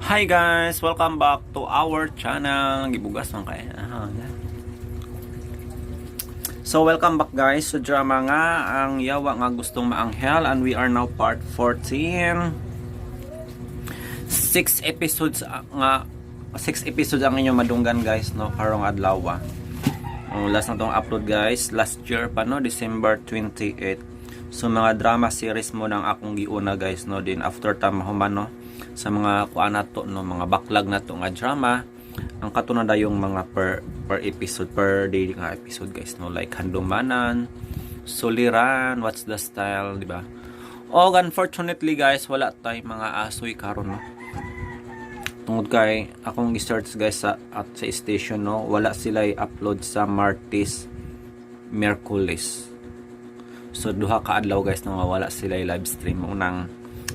Hi guys! Welcome back to our channel. Gibugas man kay. Ah, yeah. So welcome back guys sa drama nga Ang Yawa nga Gustong Maanghel, and we are now part 14. Six episodes nga, six episodes ang inyong madunggan guys, no, karong adlaw. Oh, last na tong upload guys, last year pa, no, December 28. So mga drama series mo nang akong giuna guys, no, din after ta mahuman, no, sa mga kuan nato, no, mga backlog na to nga drama, ang kato na dayong mga per episode, per day nga episode guys, no, like Handumanan, Suliran, What's the Style, di ba? Og unfortunately guys, wala tay mga asoy karon, no, tungod kay akong i-search guys sa at sa station, no, wala sila i-upload sa Martes, Miyerkules. So duha ka adlaw guys, no, nga wala sila i-live stream. Unang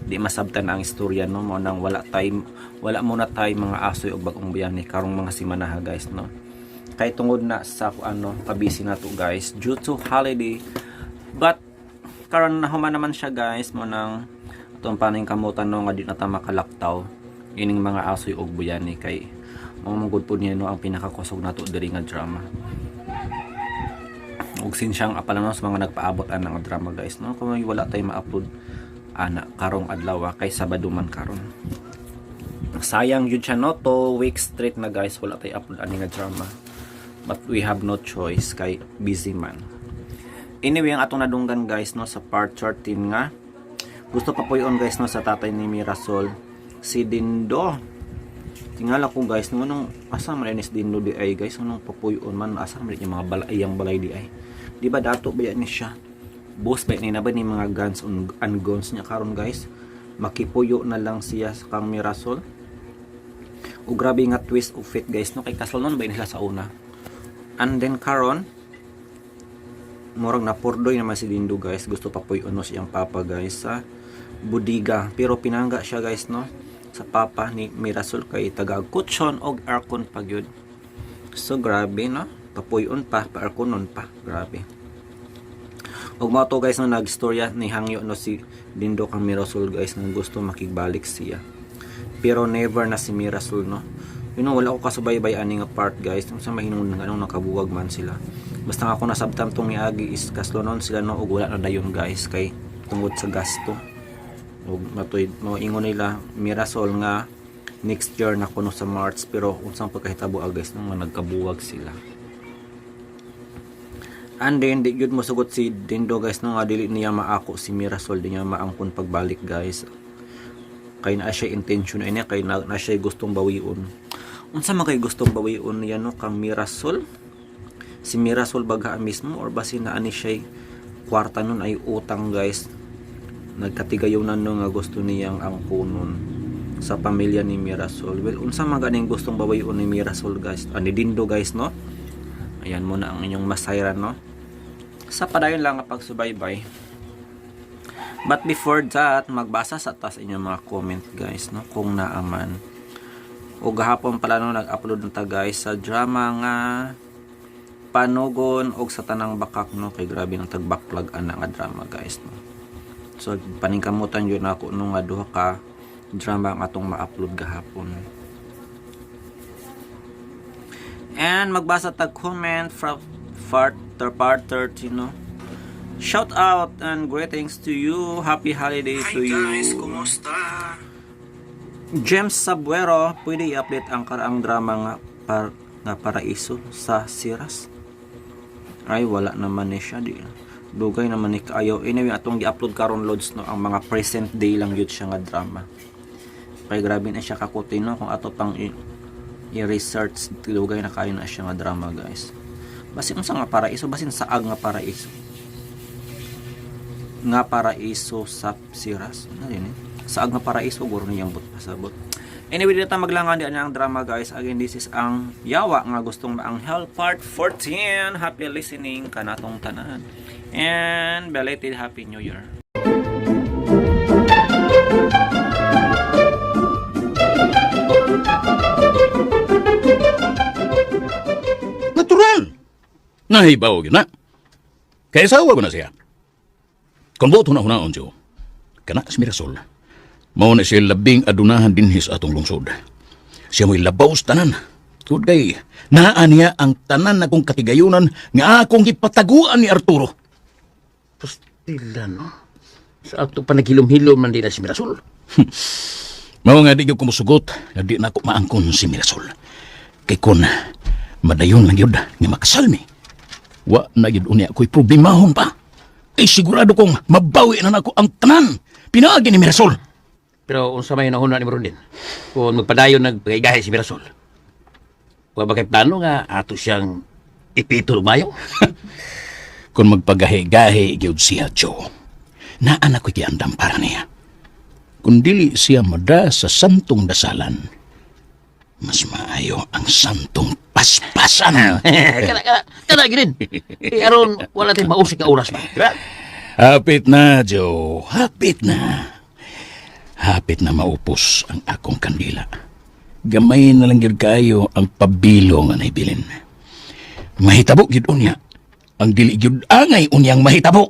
di masabtan ang istorya, no, mao nang wala tay, wala muna tay mga asoy og Bagong Bayani karong mga semana ha guys, no, kay tungod na sa ano, kabisi na to guys due to holiday. But karon nahuman naman siya guys, mo nang atong paning kamutan, no, nga di na ta makalaktaw ining mga asoy og bayani kay mao man gud pud niya, no, ang pinakakusog nato diri nga drama. Ug sinsiyang apala, no, sa mga nagpaabot ana nga drama guys, no, kung wala tay ma-upload ana karong adlaw kay Sabado man karon. Sayang yun siya, no, 2 weeks straight na guys wala tay upload ani nga drama, but we have no choice kay busy man. Anyway, ang atong nadunggan guys, no, sa part 13 nga gusto pa po yun guys, no, sa tatay ni Mirasol si Dindo. Tingala ko guys, no, nung asa man ni si Dindo di ay guys, nung papuyon man, asa man yung mga balay, iyang balay di ay? Di ba dato ba yan ni siya? Boss ba ni na ba ni mga guns and guns niya karon guys? Makipuyo na lang siya sa kang Mirasol. O grabe nga twist of fate guys, no, kay kasal nun ba nila sa una. And then karon murag napurdoy naman si Dindo guys, gusto pa puyon, no, siyang papa guys sa budiga, pero pinangga siya guys, no, sa papa ni Mirasol kay taga kutson og aircon pa gyud. So grabe, no, papuyon pa, pa airconon pa, grabe. Ug mao to guys, no, nagstorya ni hangyo, no, si Dindo kang Mirasol guys, nga gusto makigbalik siya. Pero never na si Mirasol, no. Yun, no, wala ko kasubaybay ani nga part guys. Unsa mahinungdan anong nakabuwag man sila. Basta nga ako nasabtan tong niagi is kaslonon sila, no, ug wala na dayon guys kay tungod sa gasto. Ug matuid mo ingon nila Mirasol nga next year na kuno sa March, pero unsang pagkahitabo ah, guys, no, nga nagkabuwag sila. And then, di yun mo sugot si Dindo guys, no, nga dili niya maako si Mirasol, di niya maangkon pagbalik guys. Kay naa siya intention ini, kay na siya gustong bawion. Unsa man kay gustong bawion niya, no, kang Mirasol? Si Mirasol bagha mismo or basin na ani siya kwarta nun ay utang guys. Nagkatigayonan, no, nga gusto niyang angkonon sa pamilya ni Mirasol. Well, unsa man ganing gustong bawion ni Mirasol guys? Ah, ni Dindo guys, no? Ayan muna ang inyong masayran, no? Sa padayon lang nga pagsubaybay. But before that, magbasa sa tas inyong mga comment guys, no? Kung naaman. O gahapon pala, no, nag-upload na ta guys sa drama nga Panugon og sa Tanang Bakak, no, kay grabe ng tag-backlog ana nga drama guys, no. So paningkamutan yun ako, no, nga duha ka drama ang atong ma-upload gahapon. And magbasa tag comment from part 30, no. Shout out and greetings to you. Happy holiday Hi to you. Guys, kumusta? James Sabuero, pwede i-update ang karaang drama nga nga Paraiso sa Siras? Ay, wala naman ni siya di. Dugay naman ni kaayo. Anyway, atong gi-upload karon loads, no, ang mga present day lang yun siya nga drama. Kay grabe na siya kakuti, no, kung ato pang i-research, dugay na kayo na siya nga drama guys. Basin unsa nga paraiso, basin saag nga paraiso. Nga Paraiso sa Siras. Ano din eh? Saag nga paraiso guro niyang but pasabot. Anyway, dito ta maglangan di ang drama guys. Again, this is Ang Yawa nga Gustong Maanghel part 14. Happy listening kanatong tanan. And belated Happy New Year. Natural. Nahibaw gyud na. Kay asawa ko na siya. Kung buot huna-hunaon siyo, kana si Mirasol, Mao na siya labing adunahan dinhi sa atong lungsod. Siya mo'y labaw sa tanan. Tungod kay naa niya ang tanan na kong katigayunan nga akong gipataguan ni Arturo. Pastila, no? Sa ato pa naghilom-hilom man din na si Mirasol. Mao nga di gyud ko mosugot nga di na ako maangkon si Mirasol. Kay kun madayon lang gyud nga makasal mi. Wa na gyud unya ako'y problemahon pa. Kay sigurado kong mabawi na nako ang tanan. Pinaagi ni Mirasol. Pero unsa may nahuna ni Morondin? Kung magpadayon nagpagaygahi si Mirasol. Wa ba kay plano nga ato siyang ipito lumayo? Kung magpagahi-gahi gyud siya, Joe. Naan ako'y giandam para niya. Kung dili siya mada sa santong dasalan, mas maayo ang santong paspasan. Kana kana kana gid. Eh aron wala tay mausik nga oras ba. Diba? Hapit na, Joe. Hapit na. Hapit na maupos ang akong kandila. Gamay na lang gyud kaayo ang pabilo nga nahibilin. Mahitabo gyud unya. Ang dili gyud angay unyang mahitabo.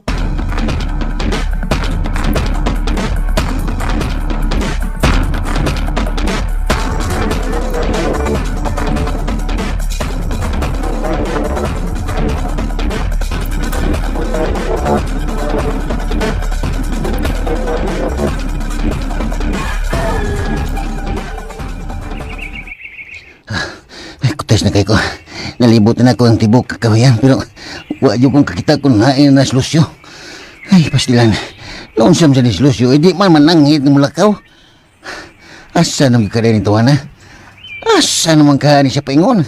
Ay, kutas na kay ko. Nalibot na ako ang tibok kakawayan pero wa jud kong kakita kung hain na si Lucio. Ay, pastilan. Noon siyam sa ni si Lucio, eh, di man mananghit ng mulakaw. Asa naman ka rin ito, ha? Asa naman ka ni siya paingon?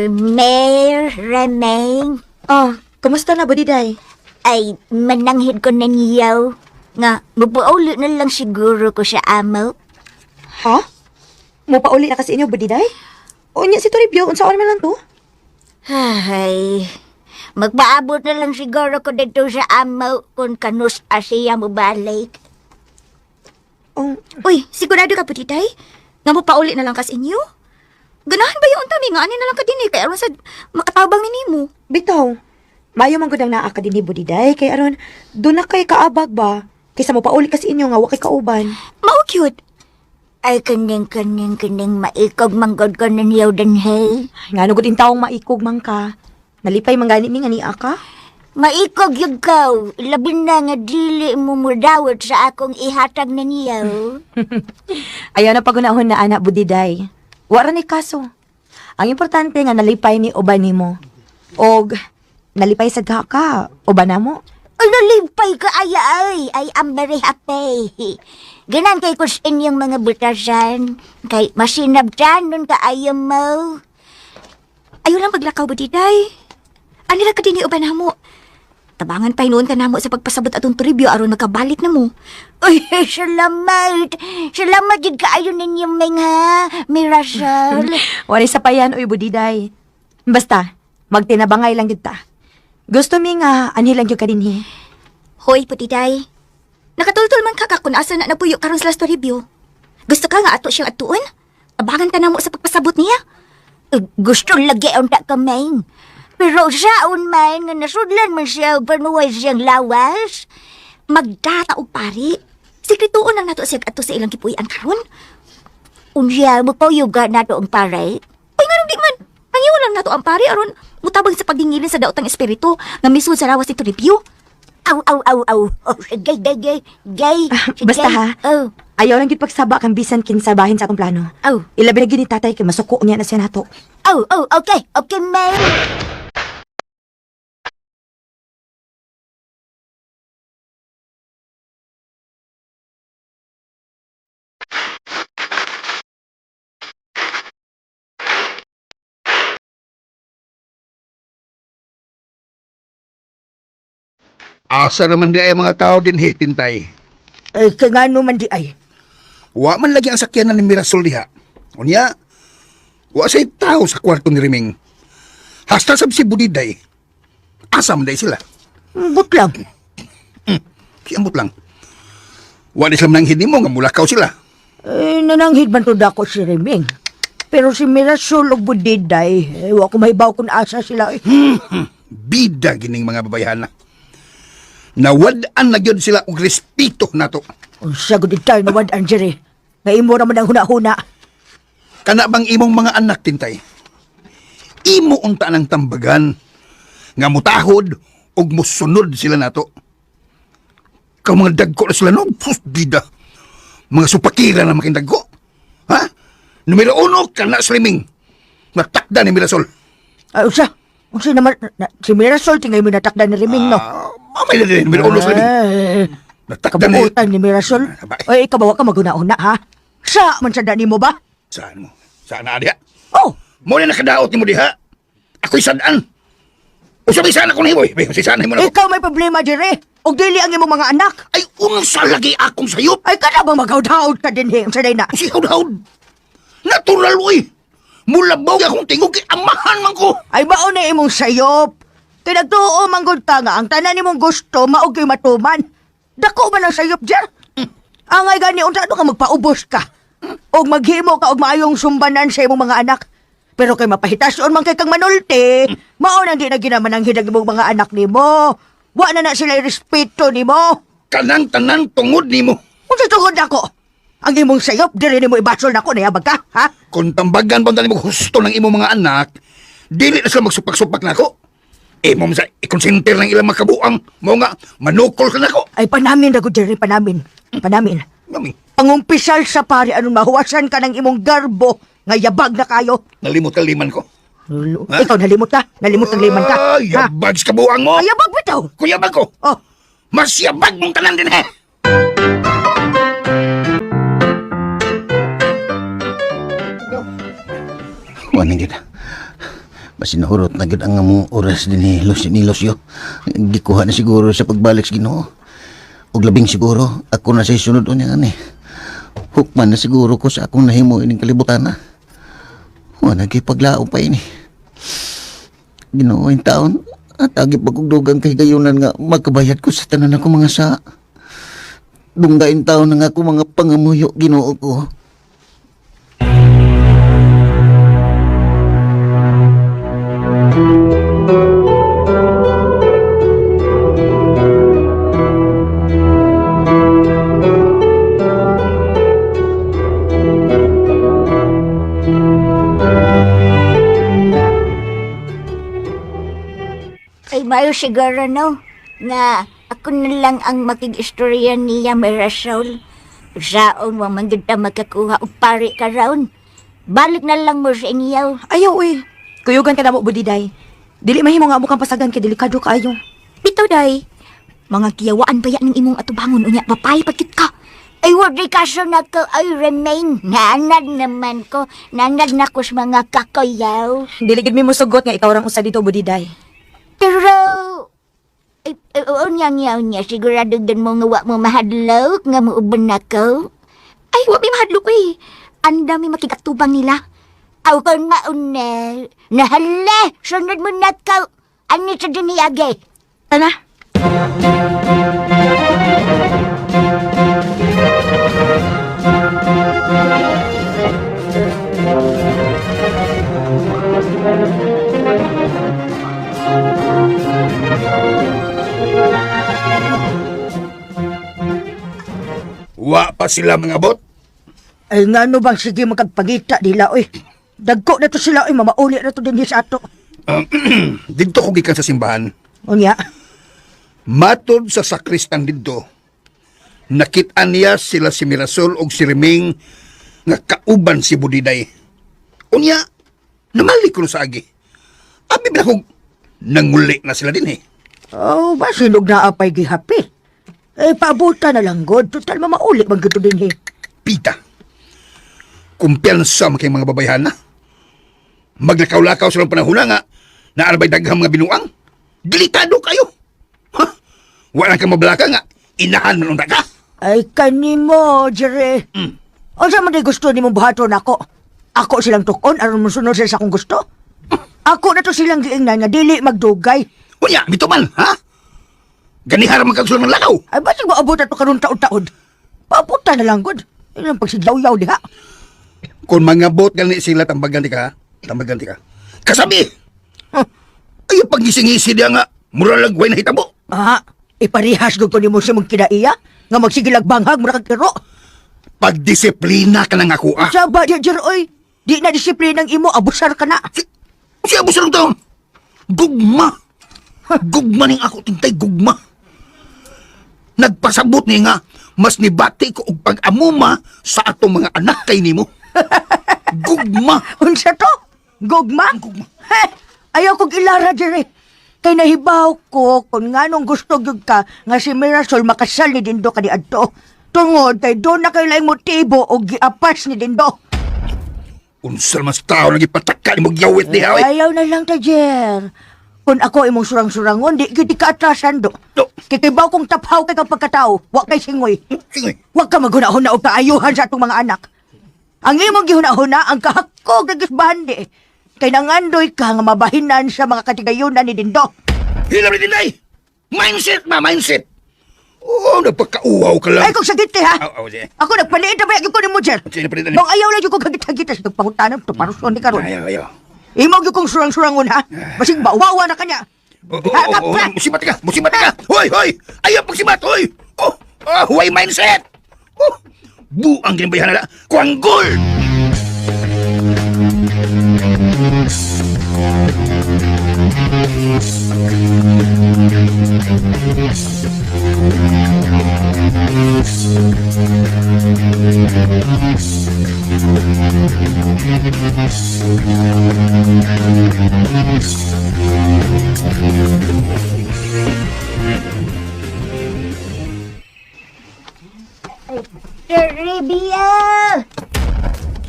Mayor Remeng, Oh, kumusta na, Budiday? Ay mananghid ko na niyaw. Nga, mapauli na lang siguro ko sa amo. Ha? Mupauli na kasi inyo, Budiday? O niya si Toribio, unsaon man lang to? Ay, magpaabot na lang siguro ko dito sa amo kung kanus asiya mo balik. Oh, uy, sigurado ka, Budiday? Nga mupauli na lang kas inyo? Ganahan ba yung tami nga ani na lang ka din eh, kay aron sa makatabang ni nimo. Bitaw, maayo man gud ang naa ka dinhi Budiday kay aron doon na kay kaabag ba kaysa mo pauli kasi inyo nga wa kay kauban. Mao cute. Ay, kaning, kaning, kaning, maikog manggod ko na niyaw danhay. Ay, ngano gud intawong maikog man ka. Nalipay man gani mi nga niya ka. Maikog yun ka, labi na nga dili mo mudawat sa akong ihatag na niyaw. Ayaw na pagunahon na ana Budiday. Wa ra ni kaso. Ang importante nga nalipay mi uban nimo. Og nalipay sad ka ka uban namo. Nalipay ka ay ay, ay I'm very happy. Ganan kay kus inyong mga butasan, kay masinabtan nun kaayo mo. Ayaw lang paglakaw, Budiday. Ani ra ka din uban namo. Tabangan pa hinuon ka namo sa pagpasabot atong Toribio aron makabalik na mo. Uy, salamat. Salamat jud kaayo ninyo meng ha, Mirasol. Wala sa payan oy Budiday. Basta magtinabangay lang gid ta. Gusto mi nga anhi lang gyud ka dinhi. Hoy, Putiday. Nakatultol man ka ka kung asa na napuyo karon sa Toribio. Gusto ka nga ato siyang atuon? Abangan ka na mo sa pagpasabot niya. Eh, gusto lagi unta ka meng. Pero saon man nga nasudlan man siya og panuway siyang lawas. Magdata og pari. Sekretuon lang nato siya ato sa ilang gipuy-an karon. Unya mo ka nato ang pare. Uy, nganong di man? Pangiwan lang nato ang pari aron mutabang sa pagdingilin sa daotang espiritu nga misud sa lawas ni Toribio. Aw aw aw aw. Oh, gay gay gay gay. Basta ha. Oh. Ayaw lang gyud pagsaba kang bisan kinsa bahin sa atong plano. Aw. Ilabi na gyud ni tatay kay masuko niya na siya nato. Oh, oh, okay. Okay, ma'am. Asa naman di ay mga tao din tintay. Ay, kay ngano man di ay. Wa man lagi ang sakyanan ni Mirasol diha. Unya, wa say tao sa kwarto ni Riming. Hasta sab si Budiday. Asa man day sila? Ambot lang. Kiambot lang. Wa di sila mananghid nimo nga mulakaw sila. Eh, nananghid man to dako si Reming. Pero si Mirasol ug Budiday, eh, wa ko mahibaw kung asa sila. Eh. Bida gining mga babayhana. Nawad-an na gyud sila og respeto nato. Unsa gud tayo nawad-an Jerry. Nga imo ra man ang huna-huna. Kana bang imong mga anak tintay? Imo unta ng tambagan nga mutahod og musunod sila nato. Kau mga dagko na sila no, sus bida. Mga supakira na making dagko. Ha? Numero uno, kana slimming. Natakda ni Mirasol. Ay, unsa? Unsa naman na, si Mirasol tingay mo natakda ni Reming no. Ah, mamay na din, numero uno slimming. Eh, Natakda ni... kabuutan ni Mirasol. Abay. Ay, ikaw ba wa ka maghuna-huna ha? Sa man sa dani mo ba? Saan mo? Saan na diha? Oh, Mo na nakadaot ni mo diha. Ako'y sadaan. Usa may saan ako nahimo. May saan mo na ako. ikaw may problema Jerry. Og dili ang imong mga anak. Ay, unsa lagi akong sayop. Ay kada bang maghaud-haud ka dinhi unsa day na? Si haud-haud. Natural, uy. Mulabaw akong tingog kay amahan man ko. Ay mao na imong sayop. Kay nagtuo man gud ka nga ang tanan nimong gusto mao gyud matuman. Dako man ang sayop, Jer. Angay gani unsa ano ka magpaubos ka. Og maghimo ka og maayong sumbanan sa imong mga anak. Pero kay mapahitason man kay kang manulti, mao nang di na ginamanang hidag imong mga anak nimo. Wa na na sila respeto nimo. Kanang tanan tungod nimo. Unsa tungod nako? Ang imong sayop diri nimo ibasol nako nayabag ka, ha? Kung tambagan pa nimo husto ng imong mga anak, dili na sila magsupak-supak nako. Imo man sa i-consenter ng ilang makabuang. Mao nga, manukol ka nako. Ay panamin ra gud diri panamin. Panamin. Mami, Pangumpisal sa pare anong mahuwasan ka ng imong garbo nga yabag na kayo. nalimot ka liman ko. Ha? Ikaw nalimot ka? Nalimot ang liman ka? Ay, yabag sa kabuang mo. Ay, yabag bitaw. Kung yabag ko, Oh, mas yabag mong tanan din ha. Wala gyud. Basin nahurot na gyud ang among oras din ni Lucio ni Lucio. Gikuha na siguro sa pagbalik sa Ginoo. Og labing siguro ako na sa sunod unya ani. Hukman na siguro ko sa akong nahimo ining kalibutan na. Wala gyud paglaom pa ini. Ginoo in taon at agi pagugdugang kay gayunan nga magkabayad ko sa tanan ako mga sa. Dunggain taon na nga ako mga pangamuyo Ginoo ko. Ay, mayo siguro no, nga ako na lang ang makig-istorya niya, Mirasol. Saon, wa man gud ta makakuha og pari ka raon. Balik na lang mo sa inyo. Ayaw uy. Kuyugan ka na mo budiday. Dili mahimo nga amo kang pasagan kay delikado kaayo. Bitaw day. Mga kiyawaan pa yan ng imong atubangon unya papay pagkit ka. Ay, wa di kaso na ko, ay, remain. Naanad naman ko. Naanad na ko sa mga kakayaw. Dili gid mi mosugot nga ikaw rang usa dito budiday. Pero, ay, ay, oo niya niya niya, sigurado din mo nga wa mo mahadlok, nga muuban na ko. Ay, wa mi mahadlok eh. Ang dami makigatubang nila. Aw ko mauna. Nahala, sunod mo na ka. Ano sa diniyagay? Tana. Wa pa sila mga bot. ay ngano bang sige magkagpangita nila oy. Dagko na to sila oy, mamauli na to dinhi sa ato. Didto ko gikan sa simbahan. Unya, Matod sa sakristan didto, nakit-an niya sila si Mirasol og si Reming nga kauban si Budiday. Unya, namali ko sa agi. Abi ba kung nanguli na sila din eh. oh, basinog na apay gihapit. Eh, paabutan na lang god. Total, mamauli man gito dinhi. Pita. Kumpiyansa man kay mga babayhan na. Maglakaw-lakaw silang panahon nga naarbay daghang mga binuang. Delikado kayo. Ha? Wala kang mablaka nga. Inahan man unta ka. Ay, kanimo, Jerry. Unsa man di gusto nimo buhaton ako? Ako silang tukon aron mosunod sila sa akong gusto? Ako na to silang giingnan nga dili magdugay. Unya, mituman, ha? Ganihara man kag ng lakaw. Ay, basig maabot na to karon taon-taon. Papunta na lang, god. Ilang pagsidlaw-yaw diha. Kung mangabot gani sila, tambagan di ka, ha? Tambagan di ka. Kasabi! Huh. Ay, pag-gising-isi diya nga, mura lagway na hitabo. Ah, iparihas gud ko nimo sa mong kinaiya nga magsigilag banghag mura kag kiro. Pagdisiplina ka na nga ako, ah. Saba di jer oy. Di na disiplina ang imo, abusar ka na. Si abusar taon. Gugma. Gugma ning ako, tintay, gugma. Nagpasabot ni nga, mas nibati ko og pag-amuma sa atong mga anak kay nimo. Gugma. Unsa to? Gugma? Gugma. Heh, ayaw kog ilara dire. Kay nahibaw ko kung nganong gusto gyud ka nga si Mirasol makasal ni Dindo kaniadto. Tungod kay doon na kay laing motibo og giapas ni Dindo. Unsa mas tao lagi pataka ni magyawit diha, oy. Ayaw na lang ta, Jer. Kung ako imong surang-surangon, di gyud ka atrasan do. Do. Kay kibaw kong taphaw kay kang pagkatao, wa kay singoy. Sige. Wa ka maghuna-huna og kaayuhan sa atong mga anak. Ang imong gihuna-huna ang kahakog ng gisbandi. Kay nangandoy ka nga mabahinan sa mga katigayunan ni Dindo. Hilam ni Dinday. Mindset ma, mindset. Oo, nagpagkauhaw ka lang. Ay kung sagit ha. Aw, aw, sige. Ako nagpaliit na ba ko nimo, Jer? Sige, napalitan niyo. Bang ayaw lang yung kong hagit-hagit sa pangutanan to paruson ni karon. Ayaw, ayaw. Imo gyud kong surang-surangon ha. Basig bawawa na kanya. Oh, oh, oh, oh, musibat ka, musibat ka. Hoy, hoy. Ayaw pagsibat, hoy. Oh, oh, huway mindset. Oh, buang ginabayahan na. Kuanggol. Toribio!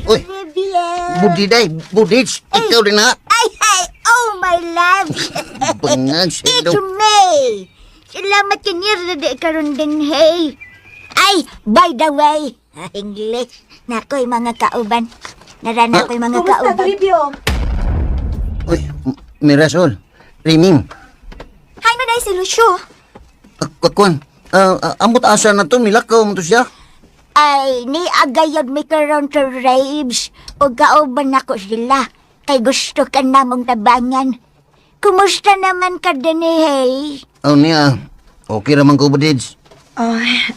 Uy, Toribio! Budiday, Budits, ikaw din ha. Ay, ay! Oh, my love! Bangag sa It's ilaw. me! Salamat kinir di karon din, hey! Ay, by the way, English. Nako'y mga kauban. Narana ko'y mga Kumusta, kauban. Toribio? Uy, Mirasol, Riming, Hi, Maday si Lucio. Kuan, ambot asa na to, milakaw mo to siya. Ay, ni agayod mi karon to raves. O kauban nako sila. Kay gusto ka namong tabangan. Kumusta naman ka din, hey? Oh, niya, okay raman ko, Budits. Ay,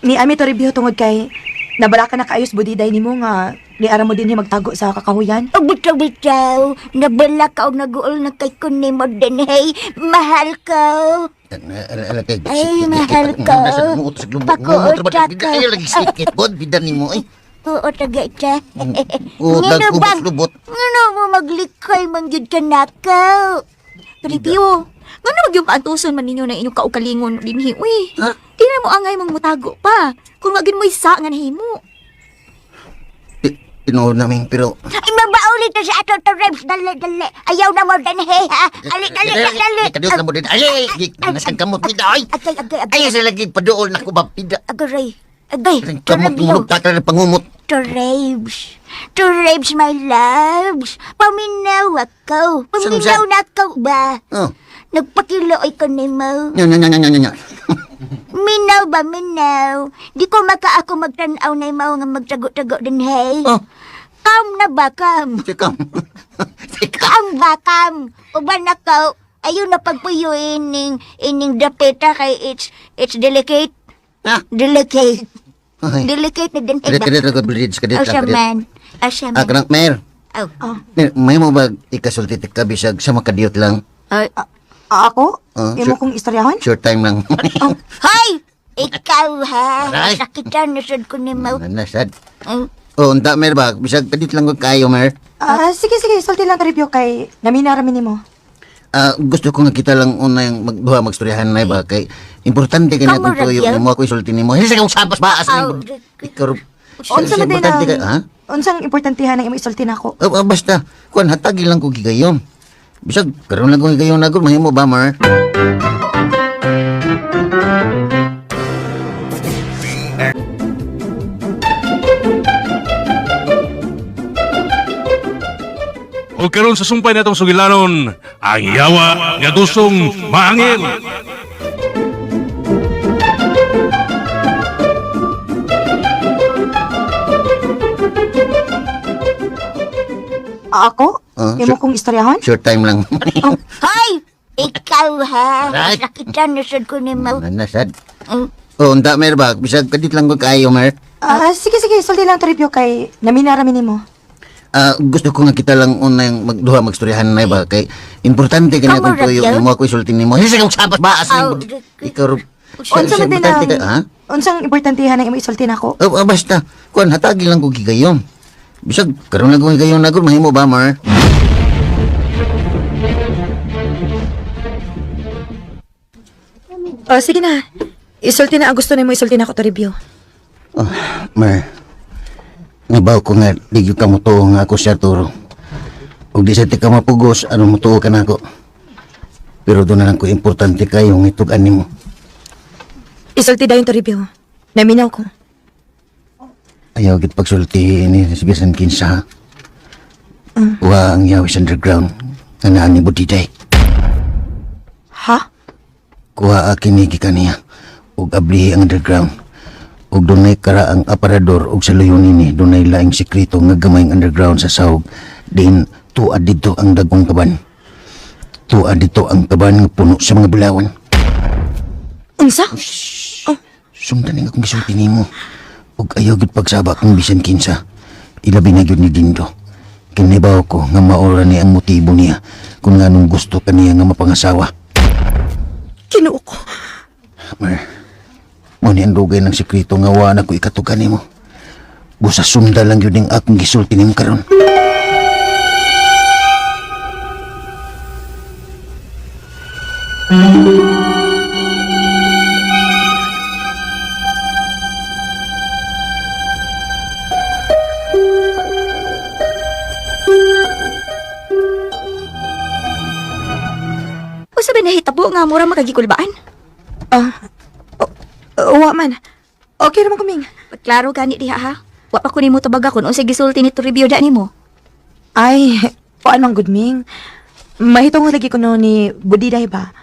ni Ami Toribio tungod kay nabala ka na kaayos budiday nimo nga ni ara mo din magtago sa kakahuyan. O bitaw-bitaw, nabala ka o naguol na kay kunimo din, hey. Mahal ko. Ay, mahal ko. Pakuot ka. Ay, lagi sikit, bod, bidan nimo, ay. Oo, taga ita. Oo, Ngano tag- bang- lubot. Ngano mo maglikay man gyud ka nakaw? Toribio, ngano wag yung paantuson man ninyo na inyong kaugalingon dinhi, uy. Ha? Di na mo angay mong mutago pa. Kung wagin mo isa nga nahimo. Tinuod namin, pero... Ay, mabaulit na sa ato to Rebs. Dali, dali. Ayaw na mo din, hey, ha? Ali, dali, dali. Kadiyot na mo din. Ay, ay, ay, nasang kamot, bida, ay. Agay, agay, agay. Ay, sa lagi, paduol na ko ba, bida. Agay, agay. Kamot, mulog, takal na pangumot. To Rabes. To Rabes, my loves. Paminaw ako. Paminaw Saan, saan? na ako ba? Oh, Nagpakilooy ko ni mo. nya, nya, nya, nya, nya, nya. Minaw ba, minaw? Di ko maka ako magtanaw na imaw nga magtago-tago din, hey. Oh. Kam na ba, kam? Sikam. Sikam. Kam ba, kam? Uban na ka. Ayun na pagpuyo ining, ining dapita kay it's delicate. Ha? Delicate. Ay. Delicate na din, hey Kadiyot, ba? kadiyot, kadiyot, kadiyot, kadiyot, Asa kadiyot. man. Asa Ah, man. kanang, Mayor. Oh. Mayor, May mo ba ikasulti ka bisag sa makadiyot lang? Ay. Ah, ako? Ah, Imo sure. kong istoryahon? Short time lang. Hoy! Ikaw ha? Aray. Sakitan na sad ko ni mo. Nasad. Ay, Oh, unta, Mayor ba? Bisag kadiyot lang ko kayo, Mayor. Ah, sige sige, sulti lang Toribio kay namina ra mi nimo. Ah, gusto ko nga kita lang una yung magduha magstoryahan na ba kay importante kay na Kamu akong tuyo ra gyud? nimo ako isulti nimo. Hindi sa kong sabas ba asa Aw, nimo. Ikaw. Unsa man din importante ang kay ha? Unsang importantehan ang imo isulti nako? Oh, ah, basta kuan hatagi lang ko gigayon. Bisag karon lang ko gigayon na gud mahimo ba Mar? O karon sa sumpay natong sugilanon, ang yawa nga gustong maangil. Ako? Ah, Imo kong istoryahon? Short time lang. Hoy! Ikaw ha! Aray. Sakitan na sad ko ni mo. Nasad. Mm. Oh, unta mer ba? Bisag kadit lang ko kaayo, mer. Ah, sige sige, sulti lang to review kay naminarami nimo. Ah, gusto ko nga kita lang unang magduha magstoryahan na ba kay importante kani Kamu akong tuyo ra gyud? nimo ako isulti nimo. Hisa kang sabat ba as Aw, nimo. Ikaw ro. Unsa man din Importante ang ka, ha? Unsang importantehan ang imo isulti nako? Oh, basta kuan hatagi lang ko gigayon. Bisag karon lang ko higayon na gud mahimo ba, Mar? Oh, sige na. Isulti na ang gusto nimo isulti nako to review. Oh, Mar. Nabaw ko nga di gyud ka motuo nga ako si Arturo. Ug di sa ti ka mapugos aron motuo ka nako. Pero doon na lang ko importante kayo ng itug nimo. Isulti dayon to review. Naminaw ko. Ayaw gid pagsulti ni si bisan kinsa. Wa ang yawis underground nga naa ni Budiday. Ha? Kuha akin ni kaniya ug ablihi ang underground. Ug dunay kara ang aparador ug sa luyon nini dunay laing sekreto nga gamay ang underground sa sahog. Din tuad didto ang dagkong kaban. Tuad didto ang kaban nga puno sa mga bulawan. Unsa? Sundan ning akong gisulti nimo. Ug ayaw gid pagsaba kung bisan kinsa. Ilabi na gyud ni Dindo. Kinibaw ko nga maora ni ang motibo niya kung nganong gusto kaniya nga mapangasawa. Kinuo ko. Mer, mo ni ang dugay ng sekreto nga wa na ko ikatugan nimo. Busa sunda lang yun ang akong gisulti nimo karon. Usa ba nahitabo nga mura makagikulbaan? Ah. Wa man. Okay ra man kuming. Pagklaro gani diha ha. Wa pa ko nimo tubaga kun unsay gisulti ni review da nimo. Ay, kuan man gud ming. Mahitungod lagi ko no ni Budiday ba.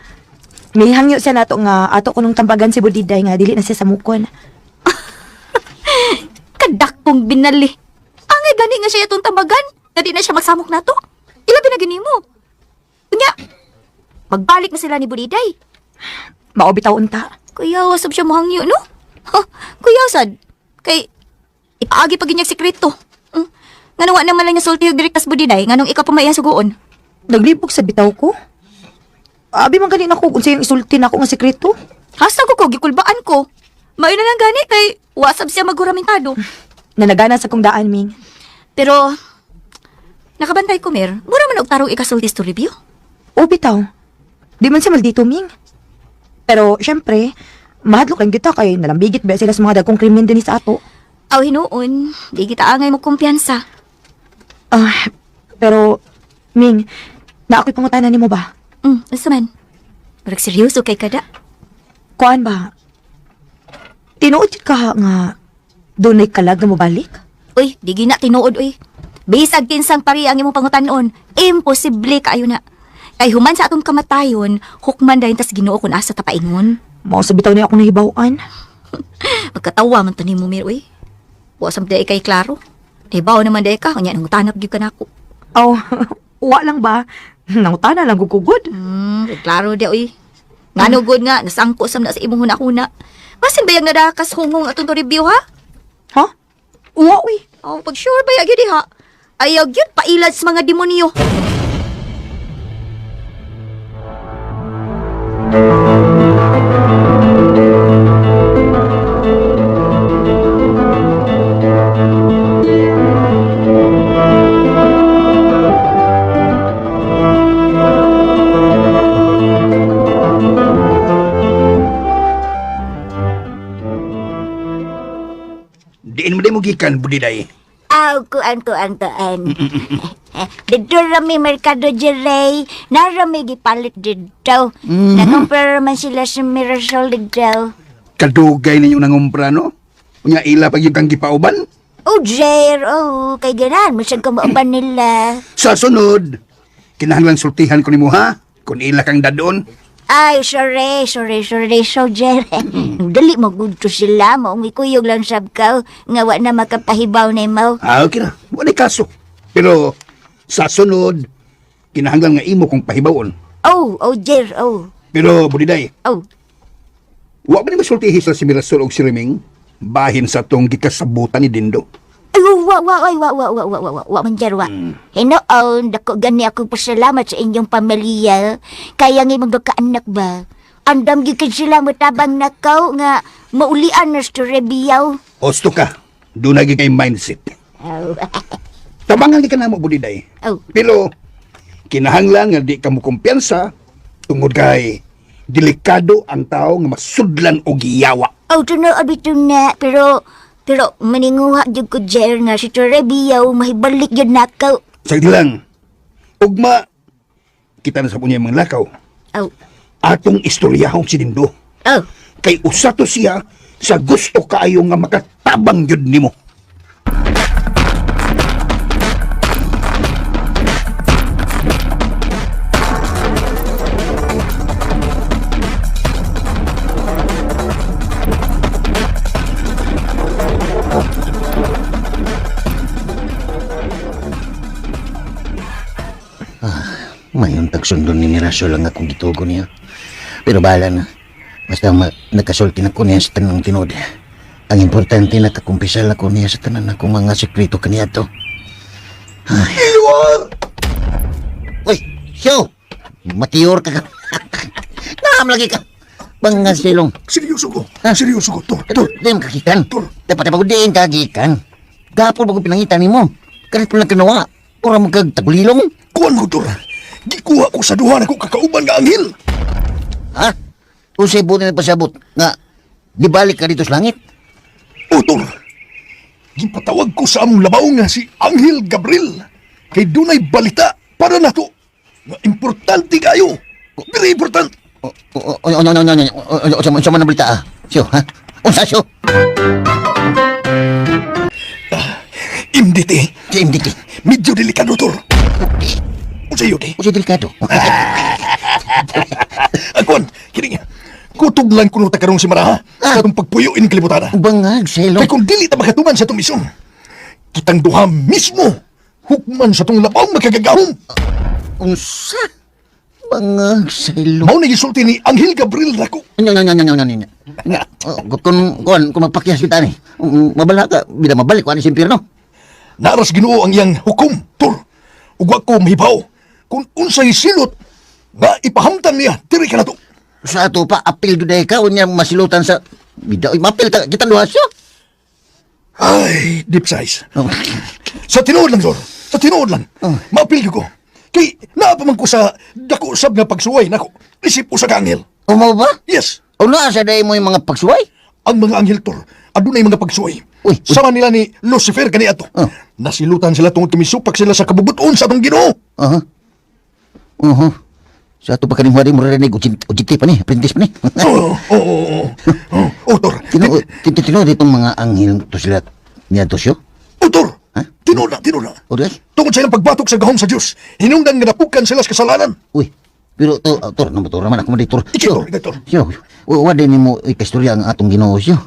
Mihangyo siya nato nga ato ko nung tambagan si Budiday nga dili na siya samukon. Kadakong binali. Angay gani nga siya itong tambagan. Nga di na siya magsamok nato. Ilabi na gani mo. Unya, magbalik na sila ni Budiday. Mao bitaw unta. Kuya, wasab siya mohangyo, no? Ha, kuya, sad. Kay, ipaagi pa ginyag sekreto. Nga wa naman lang niya sulti og direktas Budiday, nganong ikaw pa may iyang sugoon. Naglibog sa bitaw ko. Abi man gani nako unsa yung isulti nako nga sekreto. Hasta ko ko, gikulbaan ko. Mayo na lang gani kay wasab siya maguramentado. Nanagana sa kong daan ming. Pero, nakabantay ko, Mer. Mura man og tarong ikasulti to review. O bitaw. Di man siya maldito ming. Pero syempre, mahadlok lang kita kay nalambigit ba sila sa mga dagkong krimen dinhi sa ato. Aw hinuon, di kita angay mo kumpiyansa. Ah, pero Ming, na ako'y pangutana nimo ba? Asa man? Murag seryoso kay kada. Kuan ba? Tinuod jud ka nga dunay kalag nga mobalik? Uy, di gina tinuod uy. Bisag kinsang pari ang imong pangutanon, imposible kaayo na. Kay human sa atong kamatayon, hukman dayon tas Ginoo kun asa ta paingon. Mao sa bitaw niya akong nahibaw-an. Magkatawa man to nimo Mir uy. Wa sam day kay klaro. Nahibaw naman day ka, unya nangutanap gyud ka nako. Oh, wa lang ba? Nangutana lang gugugod. Klaro di uy. Ngano gud nga nasangko sam na sa imong huna-huna. Basin bayag nadakas hungong atong to review ha? Ha? Wa uy. Oh, pag sure ba gyud ha? Ayaw gyud pailad sa mga demonyo. Diin mo di mo gikan, Budiday. Aw, kuan, kuan, kuan. Dito rami merkado Jerey. Narami gipalit dito. Nangumpra man sila sa Mirasol dito. Kadugay ninyo nangumpra, no? Unya ila pag yung kang gipauban. Oh, Jer, oh, kay ganan, masag ka mauban nila. Sa sunod, kinahanglan sultihan ko nimo ha, kung ila kang dadon. Ay, sorry, sorry, sorry, so, Jer. Dali mo gudto sila, maong ikuyog lang sab ka, nga wa na makapahibaw na mo. Ah, okay na. Wala kaso. Pero sa sunod, kinahanglan nga imo kong pahibawon. Oh, oh, Jer, oh, Pero budiday, oh. wa ba ni masultihi sa si Mirasol og si Reming? Bahin sa tong gikasabutan ni Dindo. Ay, wa, wa, ay, wa, wa, wa, wa, wa, wa, wa, man, Jer, wa. Hinoon, dako gani ako pasalamat sa inyong pamilya. Kaya nga imong kaanak ba? Andam gyud sila motabang nakaw nga maulian na sa Rebiyaw. Osto ka, doon na kay mindset. Oh, Tabangan ka na mo, budiday. oh. Pero, kinahanglan nga di ka mo kumpiyansa tungod kay delikado ang tao nga masudlan og giyawa. Oh, tinuod bitaw na, pero pero maninguha jud ko Jer nga si Trebiyaw mahibalik jud nakaw. Sagdi lang, ugma, kita na sa punya mga lakaw. Oh, Atong istoryahon si Dindo. oh. Kay usa to siya sa gusto kaayo nga makatabang gyud nimo. Mayon tagsundon ni Mirasol ang akong gitugo niya. Pero bahala na. Basta nakasulti na ko niya sa tanang tinuod. Ang importante, nakakumpisal ako niya sa tanan akong mga sekreto kaniya to. Ay. Uy, siyo! Matiyor ka ka. Naam lagi ka. Bangasilong. Seryoso ko. Seryoso ko. Tor, tor. Di mo kagikan. Tor. Dapat pa ko diin kagikan. Gapon ba ko pinangitan nimo? Karit mo lang kinuha. Ura mo kag tagulilong. Kuan ko, Tor. Gikuha ko sa duha nako kakauban nga anghel. Ha? Unsay buti na pasabot nga di balik ka dito sa langit? O, Tor. Gipatawag ko sa among labaw nga si Anghel Gabriel. Kay dunay balita para nato. Nga importante kayo. Very important. O o o o o o o o unsa man ang balita ah? Siyo, ha? Unsa siyo? MDT. Si MDT. Medyo delikado, Tor. Unsa yun, eh? Unsay delikado? Akuan, kini nga. Kutob lang kuno ta karong si Maraha sa atong pagpuyo ining kalibutan. Bangag selo. Kay kung dili ta makatuman sa atong misyon, kitang duha mismo hukman sa atong labaw makagagahom. Unsa? Bangag selo. Mao ni gisulti ni Anghel Gabriel nako. Nya nya nya nya nya nya. Nya. Kung kung kung magpakyas kita ni, mabala ka bila mabalik ko ani sa impyerno. Naras Ginoo ang iyang hukom, Tor. Ug wa ko mahibaw kung unsay silot nga ipahamtan niya diri kanato. Sa ato pa apil gyud ka unya masilutan sa bida oy mapil ta kitang duha siyo. Ay, deep size. Oh. Sa tinuod lang, Tor. Sa tinuod lang. Oh. Maapil gyud ko. Kay naa pa man ko sa dako sab nga pagsuway nako. Isip usa ka anghel. Umaw ba? Yes. O naa sa day mo yung mga pagsuway? Ang mga anghel, Tor, adunay mga pagsuway. Uy, uy. Sama nila ni Lucifer kani ato. Oh. Nasilutan sila tungod kay misupak sila sa kabubuton sa atong Ginoo. Aha. Oho. Sa ato pa kaning huwari mo rinig, ujiti pa ni, apprentice pa ni. Oo, oo, oo. Oo, oh, Tor. Tino, tino ditong mga anghel to sila niya to siyo? Oh, Tor. Ha? Tinuod na, tinuod na. O di ay? Tungod sa ilang pagbatok sa gahom sa Dios, hinungdan nga napukan sila sa kasalanan. Uy, pero to, ah, tor, no, tor naman ako mo di, tor. Iki, tor, iki, tor. Siyo, wa din nimo ikastorya ang atong Ginoo siyo.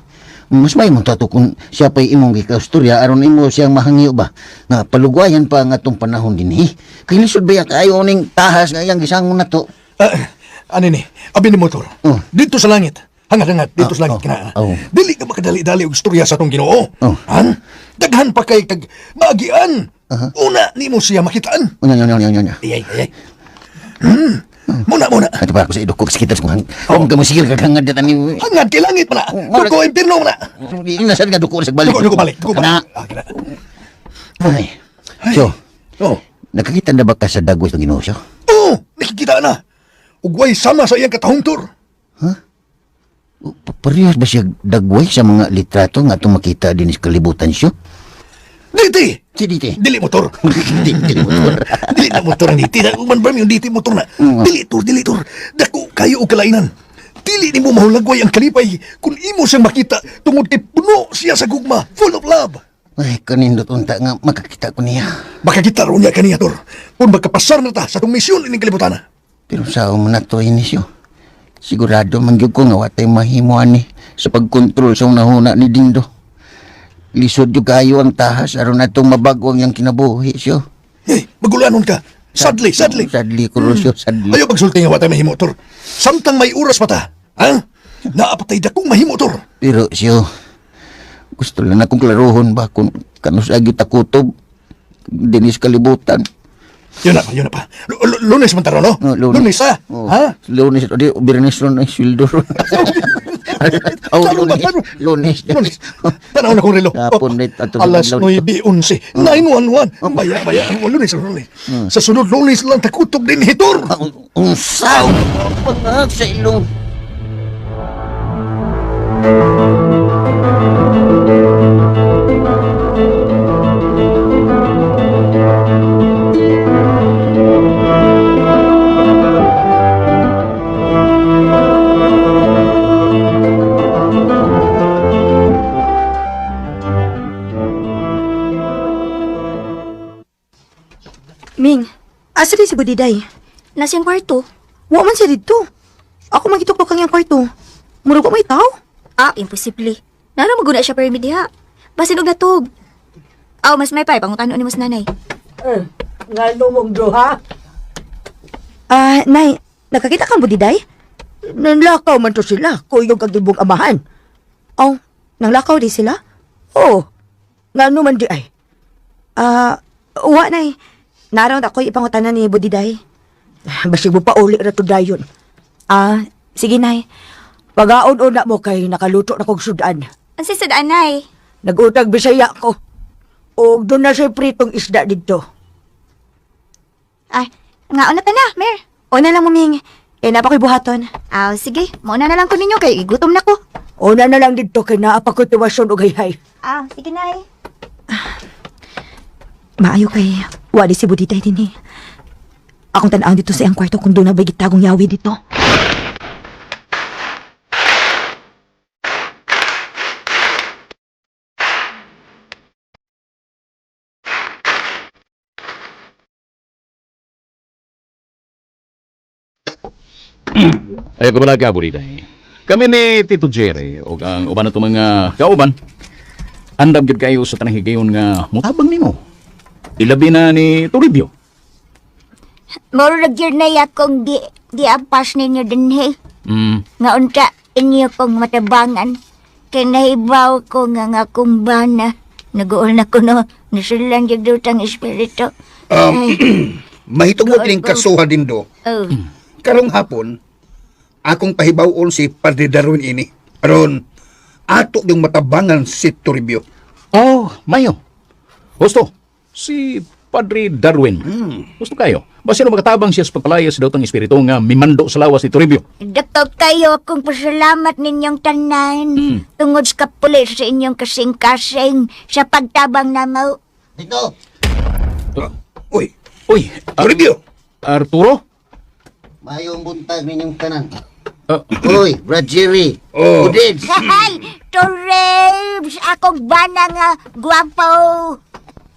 Mas may mo tato kung siya pa'y imong gikastorya aron imo siyang mahangyo ba nga palugwayan pa ang atong panahon dinhi. Kay lisod ba ya kaayo ning tahas nga iyang gisangon na to? Ah, ano ni? Abi ni mo, Tor. Oh. Dito sa langit. Hangad-hangad, dito Ah, sa langit oh, kina. oh. Dili ka makadali-dali og istorya sa atong Ginoo. Oh. Han? Daghan pa kay kag maagian. Una nimo siya makitaan. Unya, unya, unya, unya, unya. Ay, ay, ay. Muna, muna. Ato pa ako sa idok ko kasi kita sa kuhang. Kung ka masigil kag hangad datan ni. Hangad kay langit man na. Oh, Duko impierno man na. Nasad nga duko sa balik. Duko, duko balik. Duko balik. Kana. Ah, kana. Ay. So, Oh. nakakita na ba ka sa dagway sa Ginoo siya? Oh, nakikita na. Ugway sama sa iyang katahong, Tor. Parehas ba siya dagway sa mga litrato nga itong makita din sa kalibutan siya? Diti. Si diti. Dili motor. Di, di motor. Dili na motor ang diti. Man ba yung diti motor na? Dili tor, dili tor. Dako kayo og kalainan. Dili nimo mahulagway ang kalipay kung imo siyang makita tungod kay puno siya sa gugma, full of love. Ay, kanindot unta nga makakita ko niya. Makakita ron niya kaniya, Tor. Kung magkapasar na ta sa atong misyon ining kalibutan. Pero sa mo na to, Inisyo. Sigurado man gyud ko nga watay mahimo ani sa pagkontrol sa unahuna ni Dindo. Lisod gyud kayo ang tahas aron natong mabago ang iyang kinabuhi, siyo. Hey, magulanon ka. Sadly, sadly. Sadly ko ro, siyo, sadly. Ayaw pagsulti nga watay mahimo, Tor. Samtang may oras pa ta. Ha? Naapatay dakong mahimo, Tor. Pero siyo, gusto lang akong klaruhon ba kung kanus agi takutob dinis kalibutan. Yun na pa, yun na pa. Lunes man taro, no? Oh, Lunes, ha? Oh, Ha? Lunes, o di, Biyernes ron, ay, sweldo ron. Oh, Taro ba, Lunes, taro? Lunes. Lunes. Tanaw na kong relo. Hapon, right, ato Alas adlaw dito. 9:11. 9:11. Baya, baya. Oh, Lunes, lunes. Sa sunod Lunes lang takutob din, Hitor. Ang saw! Pangag sa ilong. Ming, Asa din si Budiday? nasa iyang kwarto. Wa man siya didto. Ako magituktok ang iyang kwarto. Murag wa may tao. Ah, imposible. Nara maguna siya permi diha. Basin og natog. Aw, mas may pay pangutano ni mas nanay. Eh, nga mong duha. Ah, Nay, nakakita kang Budiday? Nanlakaw man to sila, kuyog kag ibong amahan. Oh, nanglakaw di sila? Oh, ngano man di ay. Ah, wa nay. Naroon ako'y ipangutanan ni Budiday. Basig mo pa uli ra to dayon. Ah, sige nay. Pagaon-una mo kay nakaluto na kog sudan. Ang sisad anay. Nag-utag Bisaya ko. Og doon na siya pritong isda didto. Ay, nga na ta na, Mer. Una lang muming. Eh, napa ko'y buhaton. Aw, sige. Mauna na lang ko ninyo kay gutom na ko. Una na lang didto kay naa pa ko'y tiwason og hayhay. Ah, sige nay. Maayo kay wali si Budiday din eh. Akong tanawon dito sa iyang kwarto kung doon na ba'y gitagong yawi dito. Ay, kumala ka, Buriday. Kami ni Tito Jerry o ang uban na itong mga kauban. Andam gyud kayo sa tanang higayon nga mutabang nimo. Ilabi na ni Toribio. Murag yun na akong di, di apas ninyo dinhi. Nga unta inyo kong matabangan. Kay nahibaw ko nga nga akong bana. Naguol na ko no. Nasulan yung dutang espiritu. Mahitungod kining kasuha din do. Oh. Karong hapon, akong pahibawon si Padre Darwin ini. Aron, ato yung matabangan si Toribio. Oh, mayo. Gusto, si Padre Darwin. Gusto kayo. Basta na makatabang siya sa pagpalaya sa daotang espiritu nga mimando sa lawas ni Toribio. Dako kayo akong pasalamat ninyong tanan. Tungod sa kapulis sa inyong kasing-kasing sa pagtabang namaw. Dito! Uy, Uy, Toribio! Arturo? Mayong buntag ninyong tanan. Ah. Uy, Brad Jerry. Oh. Budids. Hay! Toribs! Akong bana nga gwapo!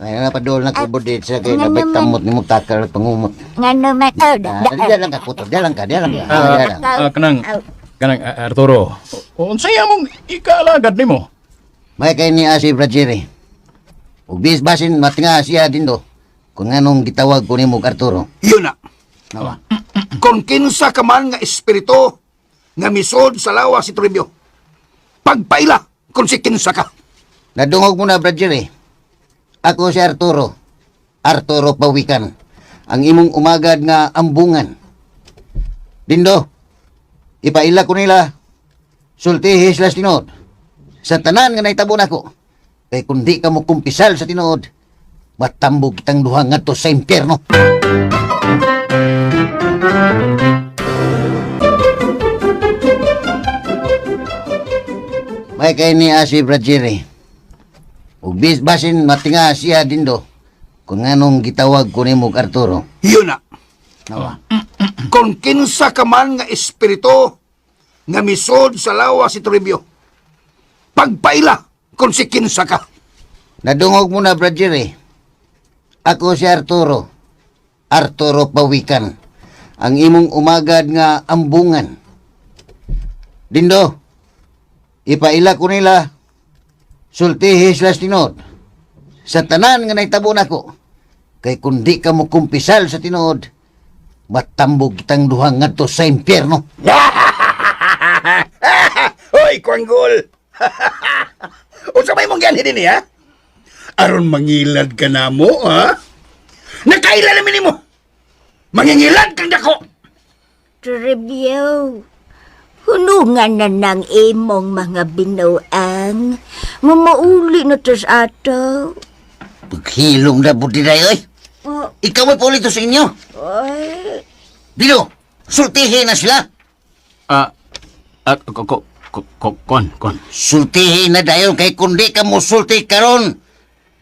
Ay, napadol na ko, Budids. Kaya Nga nabay naman. kamot ni mo takal at pangumot. Nga naman. Oh, da, Ah, da, di lang ka, puto. Di lang ka, di lang ka. Ah, di lang. Kanang, kanang Arturo. Unsay among ikaalagad nimo? May kay ni si Brad Jerry. Ug bis basin matinga siya dindo. Kung anong gitawag ko nimo Arturo. Yun na. Nawa. Kung kinsa ka man nga espiritu nga misod sa lawas si Toribio, pagpaila kung si kinsa ka. Nadungog mo na, Brad Jerry. Ako si Arturo. Arturo Pawikan. Ang imong umagad nga ambungan. Dindo, ipaila ko nila. Sultihi sila sa tinuod. Sa tanan nga nahitabo nako. Kay kung di ka mo kumpisal sa tinuod, matambog kitang duha ngadto sa impyerno. May kay ni si Brad Jerry. Ug bis basin matinga siya dindo. Kung anong gitawag ko nimo Arturo. Yun na. Nawa. Kung kinsa ka man nga espiritu nga misod sa lawas si Toribio, pagpaila kung si kinsa ka. Nadungog mo na, Brad Jerry. Ako si Arturo. Arturo Pawikan. Ang imong umagad nga ambungan. Dindo, ipaila ko nila sultihi sila sa tinuod. Sa tanan nga naitabo nako. Kay kung di ka mo kumpisal sa tinuod, matambog kitang duha ngadto sa impyerno. Hoy, Kwanggol! Unsa may mong gianhi dinhi, ha? Aron mangilad ka na mo, ha? Nakaila namin nimo. Mangingilad kang dako. Toribio, hunungan na ng imong mga binuang. Mamauli na tas ato. Paghilom na budiday, oy. Oh, Ikaw may paulito sa inyo. ay, Dino, sultihi na sila. Ah, ah, ko, ko, ko, ko, kon, kon. Sultihi na dayon kay kundi ka musulti karon.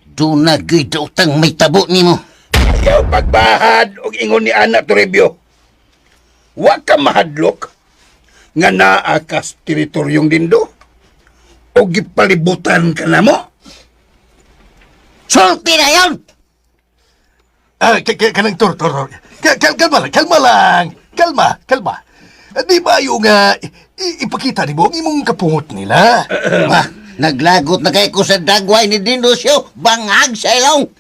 Doon na gyud utang may tabo nimo. Ayaw pagbahad og ingon ni Ana Toribio. Wa ka mahadlok nga naa ka sa teritoryong dindo o gipalibutan ka na mo. Sulti na yon! Ah, kanang tor, tor, tor. Kalma lang, kalma lang. Kalma, kalma. Di ba yung ipakita ni mo ang imong kapungot nila? Ah, naglagot na kay ko sa dagway ni Dindosyo, bangag sa ilong.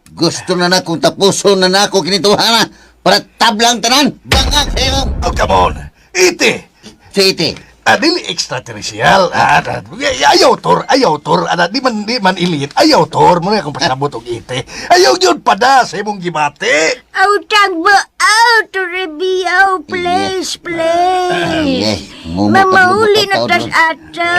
Gusto na na kung tapuson na na ako kinituhana para tablang tanan, bangag sa ilong. Oh, come on. Ite. Si ite, Ah, dili extraterrestrial. Ah, ah, ayaw tor, ayaw tor. Ah, di man elite. Ayaw tor. Muna akong pasabot og ite. Ayaw yun pada sa imong gibati. Utang ba out, Toribio? Please, please. Yeah, mumot ang Mamauli na lubot tas ang taon. ato.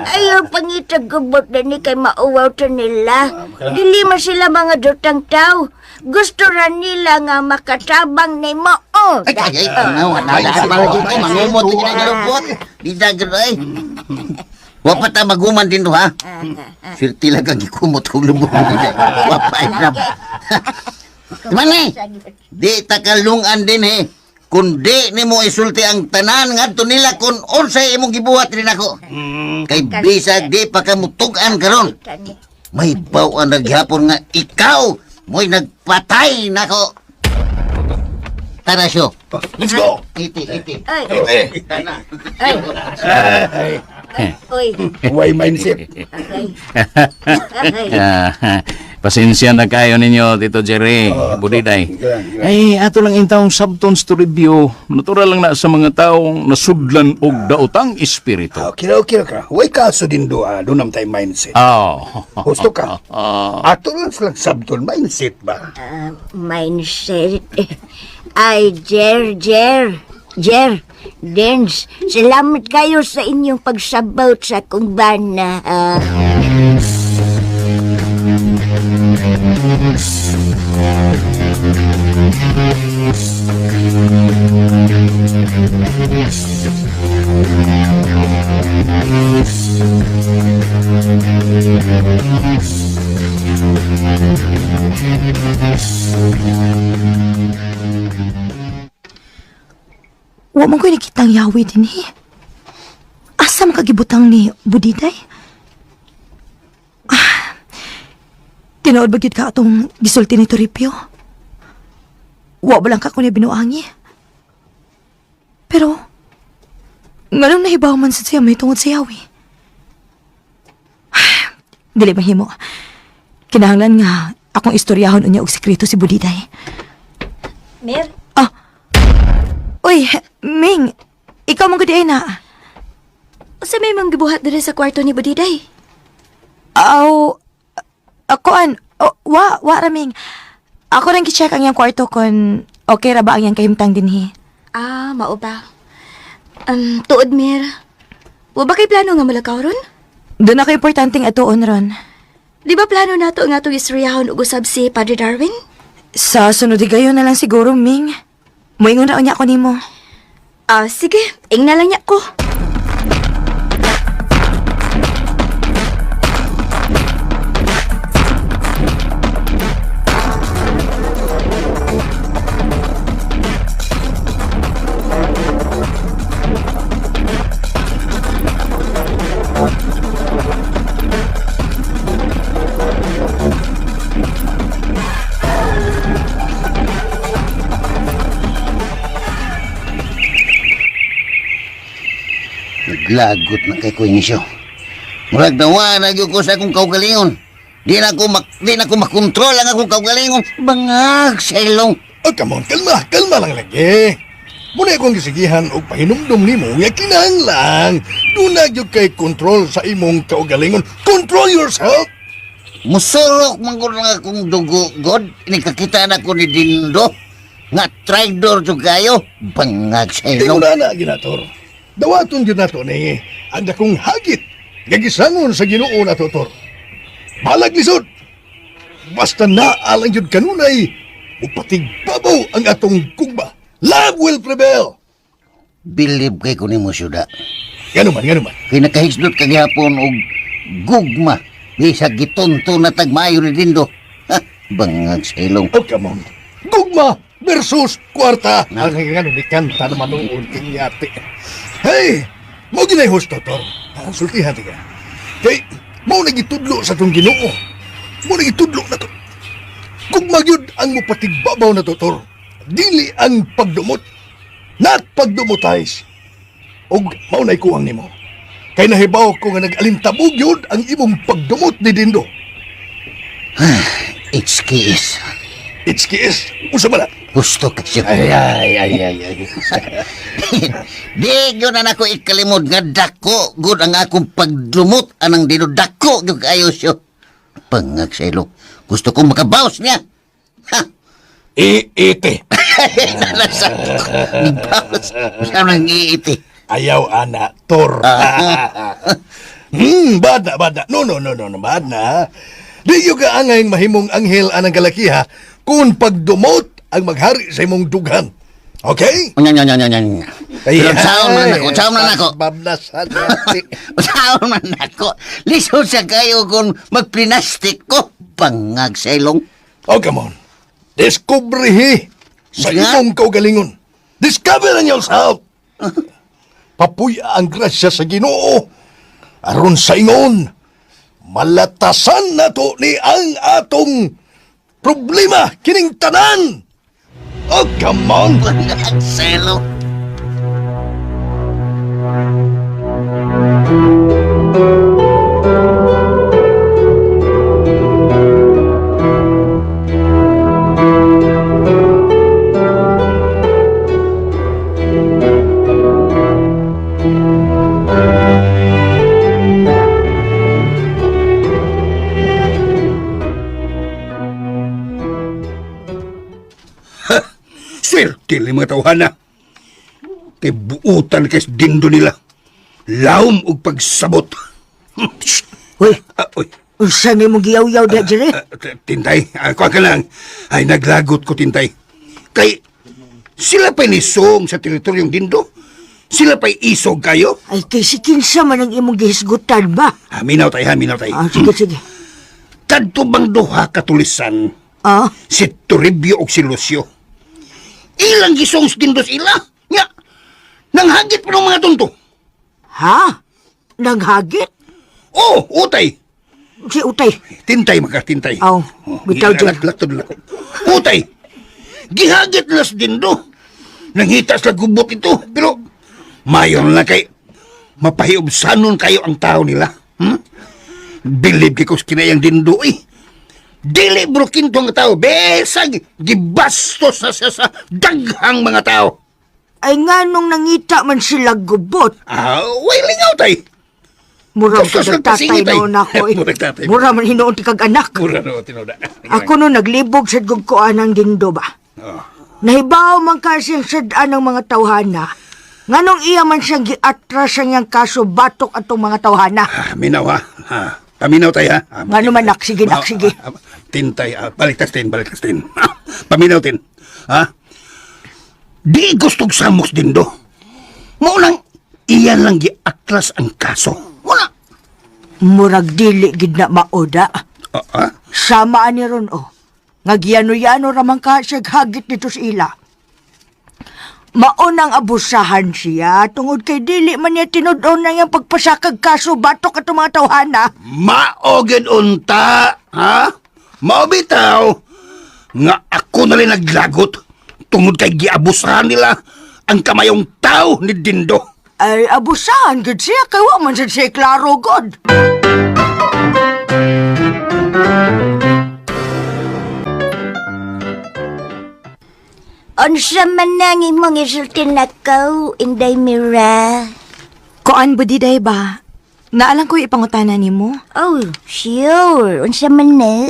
Ayaw pangitag gubot na ni kay mauwaw to nila. Dili man sila mga dutang tao. Gusto ra nila nga makatabang ni mo. Oh, Ay, ay, ay, ano, nadaan pa lagi ko, mangumot na ginagulubot. Di dagro, ay. Wa pa ta maguman din ha. Swerte lang kang gikumot kong lubot. Wa pa ay rab. Mani, di takalungan din eh. Kundi nimo isulti ang tanan ngadto nila kung unsay imong gibuhat din ako. Kay bisag di pa ka mutug-an karon. May bawaan na gihapon nga ikaw mo'y nagpatay nako. Tara siyo. Let's go. Iti, iti. Ay, Ite. ay. Oy, Why mindset? ay. Ay. Ah, pasensya na kayo ninyo, Tito Jerry, Budiday. Ay, ato lang intawong subtones to review. Natural lang na sa mga taong nasudlan og daotang espiritu. Okay, okay ka. Way kaso din do, ah. Doon tayo mindset. Oh. Gusto ka? Ato lang silang sabton mindset ba? Ah, mindset. Ay, Jer, Jer, Jer, Dens, salamat kayo sa inyong pagsabot sa akong bana. Ah. Wa man ko'y nakitang yawi din eh. Asa man kagibutang ni Budiday? Ah, tinuod ba gyud ka atong gisulti ni Toribio? Wa ba lang ka kunya binuangi? Pero, nganong nahibaw man sad siya may tungod sa yawi? Ah, dili mahimo. Kinahanglan nga akong istoryahon unya og sekreto si Budiday. Mer, Ah. Uy, Ming, ikaw mong gud na. usa may manggibuhat diri sa kwarto ni Budiday? Aw, ako an, oh, wa ra Ming. Ako nang gi-check ang iyang kwarto kon okay ra ba ang iyang kahimtang dinhi. Ah, mao ba? Tuod Mer. Wa ba kay plano nga mulakaw ron? Doon ako importanteng atuon ron. Di ba plano nato nga atong istoryahon og usab si Padre Darwin? Sa sunod higayon na lang siguro, Ming. Moingon ra unya ko nimo. Ah, sige, ingna lang niya ko. Naglagot na kay ko inisyo. Murag nawa na gyud ko sa akong kaugalingon. Di na ko makontrol ang akong kaugalingon. Bangag sa ilong. Oh, come on, kalma, kalma lang lagi. Muna akong gisigihan og pahinumdum nimo nga kinahanglan duna gyud kay control sa imong kaugalingon. Control yourself. Musurok man gud ang akong dugo, God. Inikakita na ko ni Dindo. Nga traidor jud kayo. Bangag sa ilong. Ingon na ginator. Dawaton gyud nato ni ang dakong hagit nga gisangon sa Ginoo nato tor. Balag lisod. Basta naa lang gyud kanunay upatigbabaw ang atong kugba. Love will prevail. Bilib kay ko nimo syuda. Ngano man, ngano man. Kay nakahisdot ka gihapon og gugma. Bisag gitunto na tagmayo ni Dindo. Ha, bangag sa ilong. Oh, come on. Gugma versus kwarta. Ang ngano ni kanta naman noon king yati. Hey, mao ginay husto tor. Ah, sultihan ti ka. Kay mao na gitudlo sa tong Ginoo. Mao na gitudlo na to. Gugma gyud ang mopatigbabaw na to tor. Dili ang pagdumot. Not pagdumotize. Og mao na ikuwang nimo. Kay nahibaw ko nga nag-alintabog gyud ang imong pagdumot ni Dindo. HKS. HKS, usa ba na? Gusto ka siya. Ay, ay, ay, ay, ay. Di gyud na nako ikalimod nga dako gud ang akong pagdumot anang dino dako gyud kayo siya. Bangag sa ilong. Gusto kong makabawas niya. Ha! Iiti. Nasa ni bawas. Siya nang iiti. Ayaw, ana, tor. Bad na, bad na. No, no, no, no, no, bad na. Di yung kaangay mahimong anghel anang kalakiha kung pagdumot ang maghari sa imong dughan. Okay? Nya nya nya nya nya. Pero saon man ako, saon man ako. Bablasan. Saon man ako. Lisod sa kayo kung magplinastik ko. Bangag sa ilong. Oh, come on. Diskubrihi sa Nga? imong kaugalingon. Discover in yourself. Papuya ang grasya sa Ginoo. Aron sa ingon, malatasan nato ni ang atong problema kining tanan. Oh, come on. Bangag sa ilong. Swerte ni mga tawhana. Kay buutan kay dindo nila. Laom og pagsabot. Uy, Ah, uy. unsa may mong giyaw-yaw diha dire? Ah, Tintay, kuha ka lang. Ay, naglagot ko, Tintay. Kay, sila pa'y nisong sa teritoryong dindo. Sila pa'y isog kayo. Ay kay si kinsa man ang imong gihisgutan ba? Ah, minaw tayo, ha, minaw tayo. Ah, sige sige. Kadto bang duha katulisan, Ah, si Toribio o si Lucio. Ilang gisong sa dindo sila. Nga, nanghagit pa ng mga tunto. ha? Nanghagit? Oh, utay. Si Utay. Tintay maka, tintay. Aw, bitaw dyan. Laktod lang. Utay, gihagit na sa dindo. Nangita sa gubot ito, pero mayon na kay mapahiubsanon kayo ang tao nila. Bilib kay ko sa kinayang dindo eh. Dili bro kinto ang tao. Besag, gibastos na siya sa daghang mga tao. Ay nganong nangita man sila gubot. Ah, way lingaw tay. Mura Kustos ka lang tatay pasingit, ay. noon ako eh. Murag tatay. Mura man hinuon ti kag anak. Mura no, tinoda. Ako no naglibog sa gugkoan ang dindo ba. Oh. Nahibaw man kasi ang sad-an ng mga tawhana. Nganong iya man siyang giatras ang iyang kaso batok atong mga tawhana. Ah, minaw ha. Ha. Paminaw tayo ha. Ah, Ngano man nak, sige, nak, sige. Ah, ah, tintay, ah, baliktas tin, baliktas tin. Ah, paminaw tin. Ha? Di gustog samos din do. Mao nang iyan lang giatras ang kaso. Wala. Murag dili gid na maoda. Ah, ah? Sama ani ron oh. Nga giyano-yano ramang ka siya hagit nito sa ila. Maunang abusahan siya tungod kay dili man niya tinud-on na iyang pagpasakag kaso batok atong mga tawhana. Maogid unta, ha? Mao bitaw nga ako na rin naglagot tungod kay giabusahan nila ang kamayong tao ni Dindo. Ay, abusahan gud siya kay wa man sad siya klaro god. Unsa man nang imong isulti nako, Inday Mira? Kuan budiday ba? Naalang ko ipangutana nimo. Oh, sure. Unsa man na?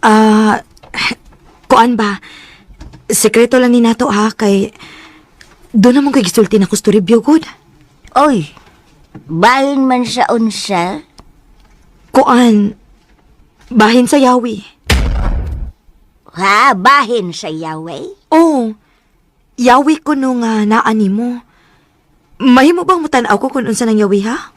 Ah, kuan ba? Sekreto lang ni nato ha kay doon naman ko'y gisulti na ko review good. Oy, bahin man sa unsa? Kuan, bahin sa yawi. Ha, bahin sa Yahweh? Oh, yawi ko no nga naa nimo. Mahimo bang mutanaw ko kung unsa nang yawi ha?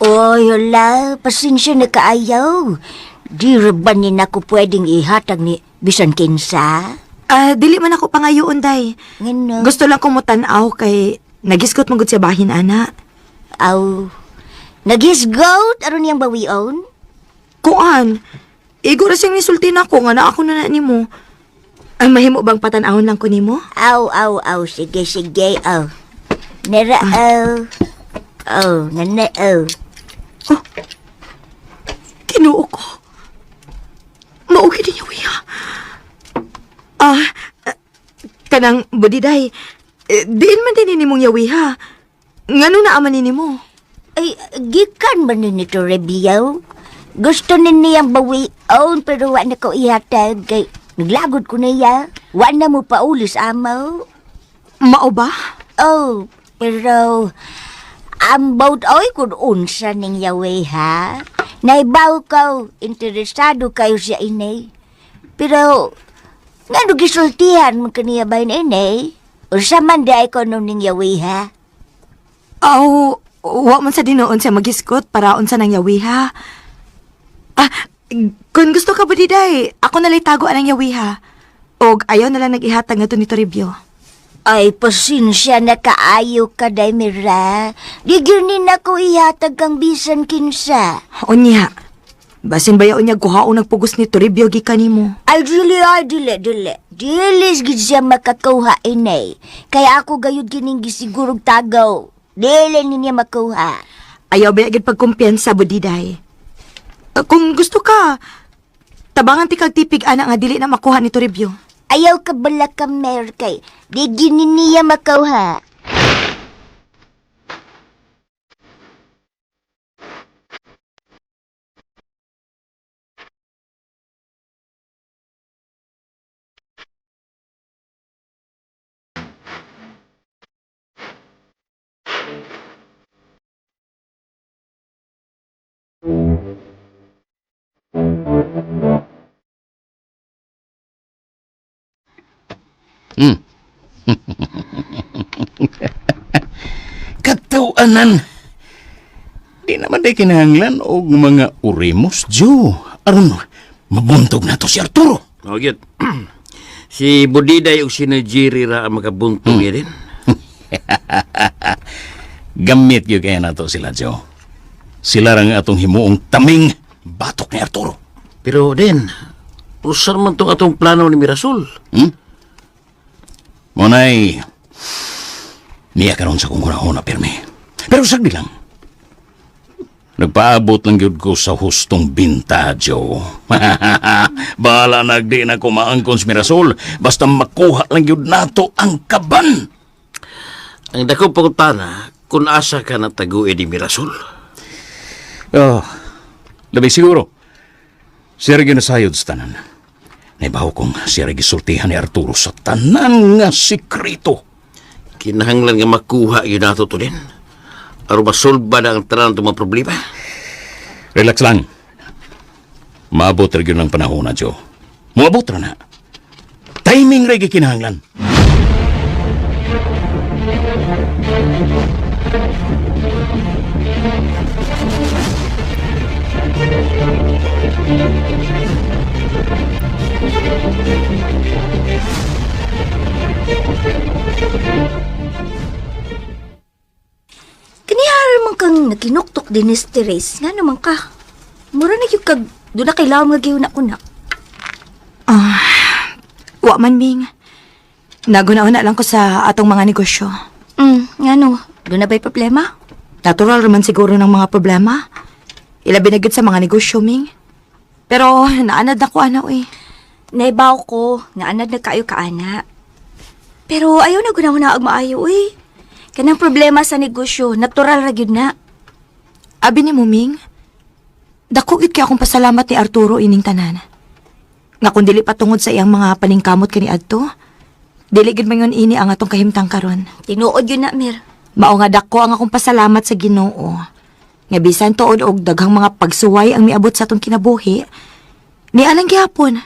Oy, hala, pasensya na kaayaw. Di ra ba ni nako pwedeng ihatag ni bisan kinsa? Ah, dili man ako pangayoon day. Ngano? Gusto lang ko mutanaw kay nagisgot man gud siya bahin ana. Aw, nagisgot aron niyang bawion? Kuan, igo ra siyang nisulti nako nga naa ko na na nimo. Ay, mahimo bang patan-awon lang ko nimo? Aw, aw, aw, sige, sige, aw. Nera, aw. Aw, ngana, aw. Kinuo ko. Mao gid niya wiya. Ah, ah, kanang budiday. Eh, diin man din nimong yawi ha. Ngano na aman ni nimo? Ay, gikan man ni nito, Rebiyaw. Gusto ni niyang bawion, pero wa na ko ihatag kay naglagod ko niya. Wa na mo paulis, amaw. Mao ba? Oh, pero ambot oy kun unsa ning yawe ha. Naibaw ko, interesado kayo siya inay. Pero ngano gisultihan man kaniya ba inay? Unsa man di ay ko ning yawe ha? Aw, wa man sa dinoon siya magisgot para unsa nang yawi ha. Ah, kung gusto ka budiday, ako nalay tago anang yawi ha. Og ayaw na lang nag-ihatag nga to ni Toribio. Ay, pasensya na kaayo ka, Daimira. Di gyud ni nako ihatag kang bisan kinsa. Unya, basin ba unya guhaon nagpugos ni Toribio gikan nimo? Ay, dili, ay, dili, dili. Dili gid siya makakuha inay. Kaya ako gayud kining gisigurog tagaw. Dili ni niya makuha. Ayaw ba agad pagkumpiyansa, Budiday? Kung gusto ka, tabangan ti kag tipig ana nga dili na makuha ni Toribio. Ayaw ka bala ka, Mer, kay di gini niya makuha. Katawanan. Di naman day kinahanglan og mga urimos, Joe. Aron, mabuntog na to si Arturo. O, gyud. Si Budiday ug si Najiri ra ang makabuntog hmm. Din. Gamit gyud kaya nato sila, Joe. Sila ra nga atong himuong taming batok ni Arturo. Pero din, usar man tong atong plano ni Mirasol. Monay, niya karon sa kong hunahuna, pirmi. Pero sagdi lang. Nagpaabot lang gyud ko sa hustong binta, Joe. Bahala nagdi na kumaangkon si Mirasol. Basta makuha lang gyud nato ang kaban. Ang dako pangutana, kung asa ka nataguin ni Mirasol. Oh, labi siguro. Siya rin nasayod sa tanan. Naibaw kong siya rin gisultihan ni Arturo sa tanan nga sikreto. Kinahanglan nga makuha yun nato to din. Aron masolba na ang tanan itong mga problema. Relax lang. Maabot rin yun ang panahon na, Joe. Muabot ra na. Timing rin gikinahanglan. Kanihara man kang nakinuktok din ni Therese. Nga naman ka. Mura na yung kag, doon na kailangan nga gayun ako na. Ah, Wa man, Ming. Naguna-una lang ko sa atong mga negosyo. Nga no. Doon na ba'y problema? Natural raman siguro ng mga problema. Ilabi na gyud sa mga negosyo, Ming. Pero naanad na ko, ana, uy. Naibaw ko, nga anad na kaayo ka, ana. Pero ayaw na gunahuna og maayo, uy. Kanang problema sa negosyo, natural ra gyud na. Abi ni mo, Ming. Dako gid kay akong pasalamat ni Arturo ining tanan. Nga kung dili patungod sa iyang mga paningkamot kani adto, dili gid man yun ini ang atong kahimtang karon. Tinuod yun na, Mir. Mao nga dako ang akong pasalamat sa Ginoo. Nga bisan tuod og daghang mga pagsuway ang miabot sa atong kinabuhi, ni alang gihapon.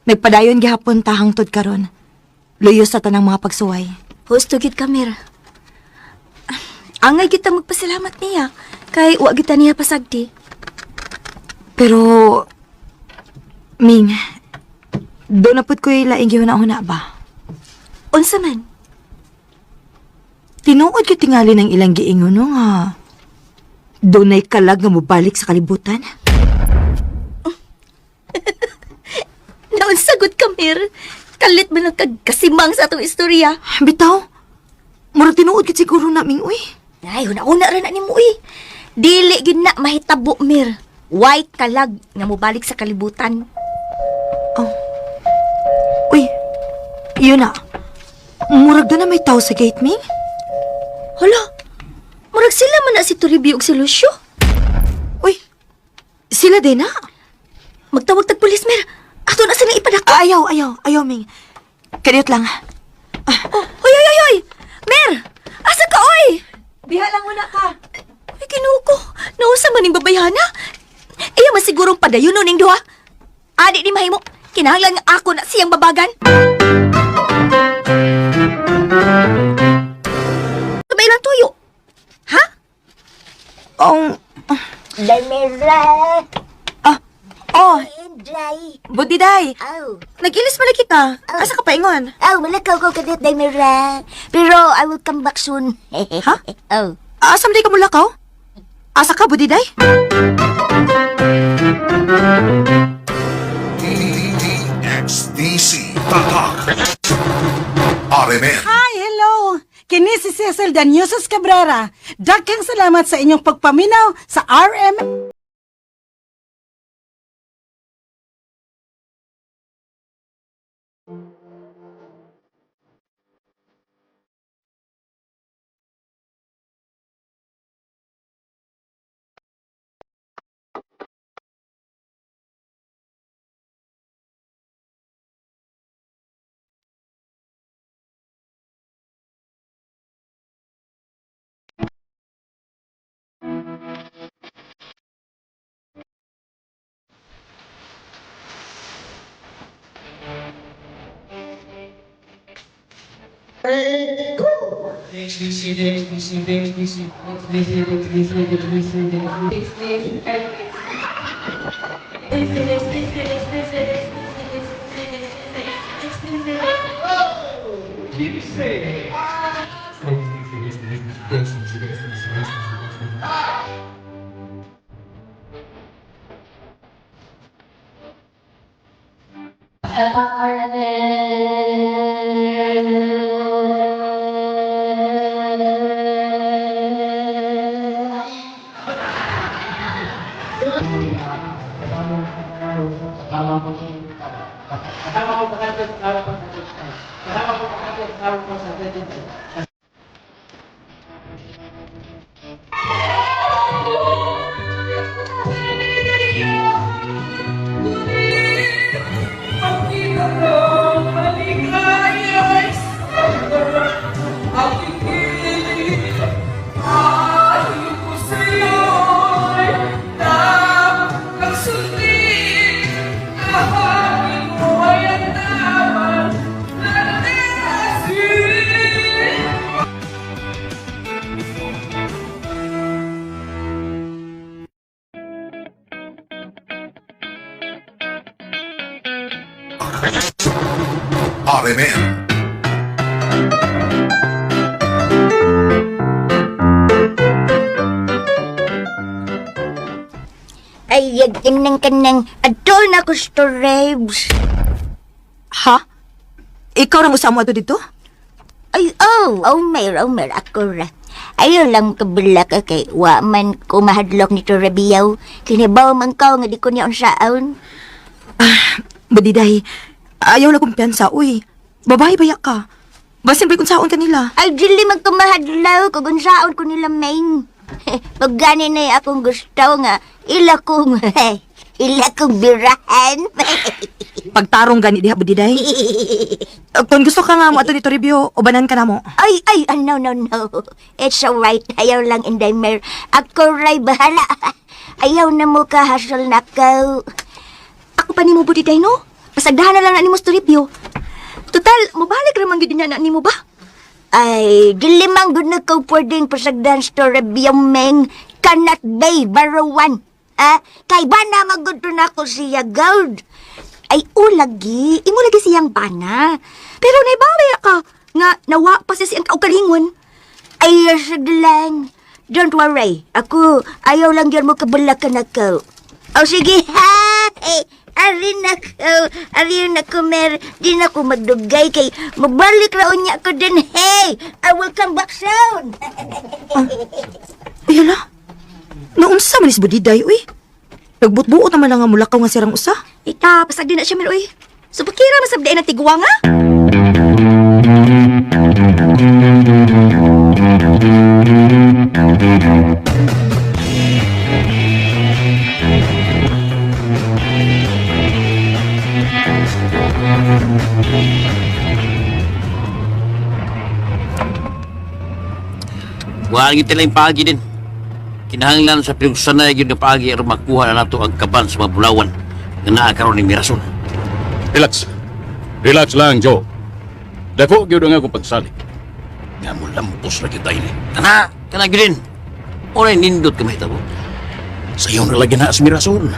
Nagpadayon gihapon ta hangtod karon. Luyo sa tanang mga pagsuway. Husto gid ka, Mir. Angay kita magpasalamat niya. Kay wa kita niya pasagdi. Pero Ming, doon na pud ko'y laing gihuna-huna ba? Unsa man? Tinuod ko tingali ng ilang giingon no nga. Dunay kalag nga mobalik sa kalibutan. Naunsagot ka, Mir. Kalit man ang kagkasimang sa atong istorya. Bitaw, murag tinuod gid siguro na Ming uy. Ay, una-una ra na nimo uy. Dili gid na mahitabo, Mir. White kalag nga mobalik sa kalibutan. Uy, yun na. Murag doon na may tao sa gate, Ming. Hala, murag sila man na si Toribio ug si Lucio. Uy, sila din na. Magtawag tag pulis, Mir. Ato na sila ipadako. Ah, ayaw, ayaw, ayaw, Ming. Kadiyot lang. Oh, oy, oy, oy, oy! Mer! Asa ka, oy? Diha lang muna ka. Ay, kinuko. Nausa man ning babayhana. Iya man sigurong padayon ning duha. Adi ni mahimo. Kinahanglan nga ako na siyang babagan. Sabay lang tuyo. Ha? Oh, Damira! ah, oh, Inday! budiday. Oh. Nag-ilis man na kita. Asa ka paingon? Oh, malakaw ko kadit, Damira. Pero I will come back soon. Ha? Oh. Asa man di ka mulakaw? Asa ka, budiday? XDC Tatak RMN. Hi, hello! Kini si Cecil Danyusos Cabrera. Daghang salamat sa inyong pagpaminaw sa RM. RMN. Ay, kanang kanang adto na ko sa Rebs. Ha? Ikaw ra mo sa amo ato dito? Ay, oh, oh, mer, oh, mer, ako ra. Ayaw lang kabila ka kay wa man ko mahadlok ni Torabiyaw. Kinibaw man ka nga di ko niya unsaon. Badiday, ayaw na kumpiyansa, uy. Babae baya ka. Basin ba'y kung saon kanila? Ay, dili man ko mahadlaw kung unsaon ko nila main. Pag gani na akong gusto nga, ila kong, ila kong birahan. Pagtarong gani diha, Budiday. Kung gusto ka nga mo ato ni Toribio, ubanan ka na mo. Ay, ay, ah, no, no, no. It's alright. Ayaw lang, Inday Mer. Ako ray bahala. Ayaw na mo ka, hasol na ko. Ako pa nimo Budiday no? Pasagdahan na lang na nimo sa Toribio. Total, mobalik ra man gyud niya na nimo ba? Ay, dili man gud na ko pwedeng pasagdan sa Toribio, Meng. Cannot be, barawan. Ah, kay ba na magudto na ko siya, gold? Ay, o lagi. Imo lagi siyang bana. Pero naibawi ka nga nawa pa siya siyang kaugalingon. Ay, sige lang. Don't worry. Ako, ayaw lang yun mo kabalakan ako. O sige, ha? Eh, arin ako. Arin ako, Mer. Di na ako magdugay kay mabalik ra unya ko din. Hey, I will come back soon. Uy, hala. Naunsa man is Budiday, uy. Nagbutbuot naman lang nga mulakaw nga sirang usa. Ita, pasagdi na siya Mer, uy. So, pakira masabday na tigwa nga. Wala gyud tila yung paagi din. Kinahanglan sa pinagsanay gyud nga paagi aron makuha na nato ang kaban sa mga bulawan nga naa karon ni Mirasol. Relax. Relax lang, Joe. Dako gyud ang akong pagsalig. Nga mo lampos ra gyud tayo ni. Kana, kana gyud din. Unay nindot ka mahitabo. Sa iyon ra lagi na si Mirasol.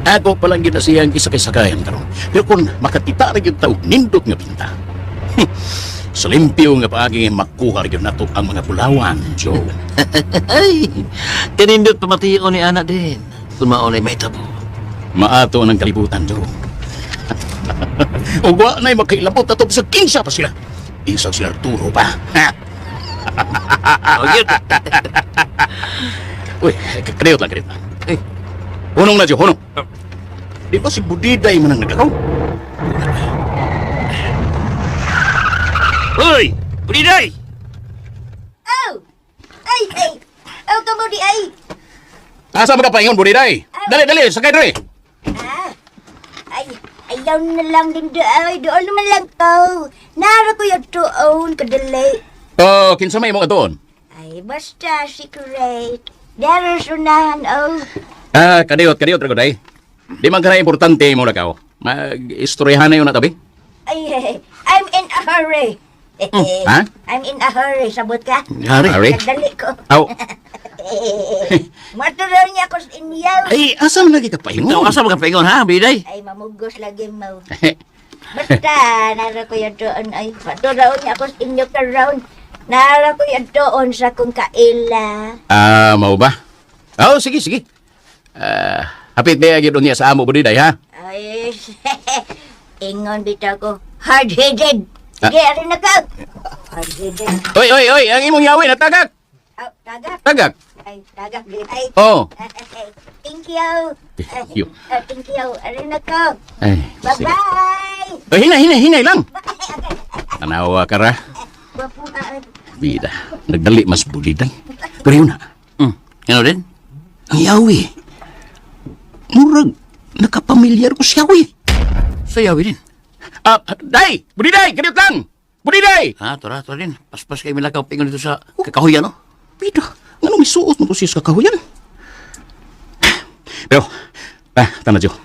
Ako pa lang gyud na siyang isakay-sakayan karon. Pero kung makakita ra gyud ta og nindot nga pinta. Sa limpyo nga paagi makuha ra gyud nato ang mga bulawan, Joe. Ay, kanindot pamation ni ana din. Kung maunay mahitabo. Maato ng kalibutan, Joe. Ug wa na'y makailabot ato sa kinsa pa sila. Isang sila Arturo pa. Ha? Oh, gyud. Uy, kadiyot lang, kadiyot lang. Eh. Hunong na, Joe, hunong. Di ba si Budiday man ang nagakaw? Uy, Budiday! Oh! Ay, ay. Oh, kamo di ay. Asa ba ka paingon, Budiday? Dali, dali, sakay dali. Ah. Ay, ayaw na lang din do. Ay, doon naman lang ko. Nara ko yung tuon, kadali. Oh, kinsa may imong atoon? Ay, basta secret. Dara sunahan, oh. Ah, kadiyot, kadiyot, Ragoday. Di man ka na importante mo lakaw. Mag-istoryahan na yun na tabi. Ay, I'm in a hurry. Ha? I'm in a hurry. Sabot ka? Hari. Hurry? Nagdali ko. Aw. Maturaw niya ako sa inyo. Ay, asa man lagi ka paingon? Ikaw asa ba ka paingon ha, Budiday? Ay, mamugos lagi mo. Basta, nara ko yung doon. Ay, maturaw niya ako sa inyo karoon. Nara ko yung doon sa kong kaila. Ah, mau ba? Oh, sige, sige. Ah, hapit ba gyud niya sa amo Budiday, ha? Ay, ingon bitaw ko. Hard-headed. Sige, arin na ka. Hard-headed. Oy, oy, oy, ang imong yawi natagak. Oh, tagak. Tagak. Ay, tagak. Ay. Oh. Thank you. Thank you. Thank you. Arin na ko. Ay, sige. Bye-bye. Oy, hinay, hinay, hinay lang. Tanawa ka ra. Gwapo ka. Bida, nagdali mas Budiday. Pero yun na, Ano din? ang yawi. Murag, nakapamilyar ko siya, yawi. Sa yawi din. Ah, day! Budiday! Kadiyot lang! Budiday! Ha, tora, tora din. Paspas kay milakaw paingon dito sa kakahuyan, no? Bida, nganong isuot mo ko siya sa kakahuyan? Pero, ah, tama, Joe.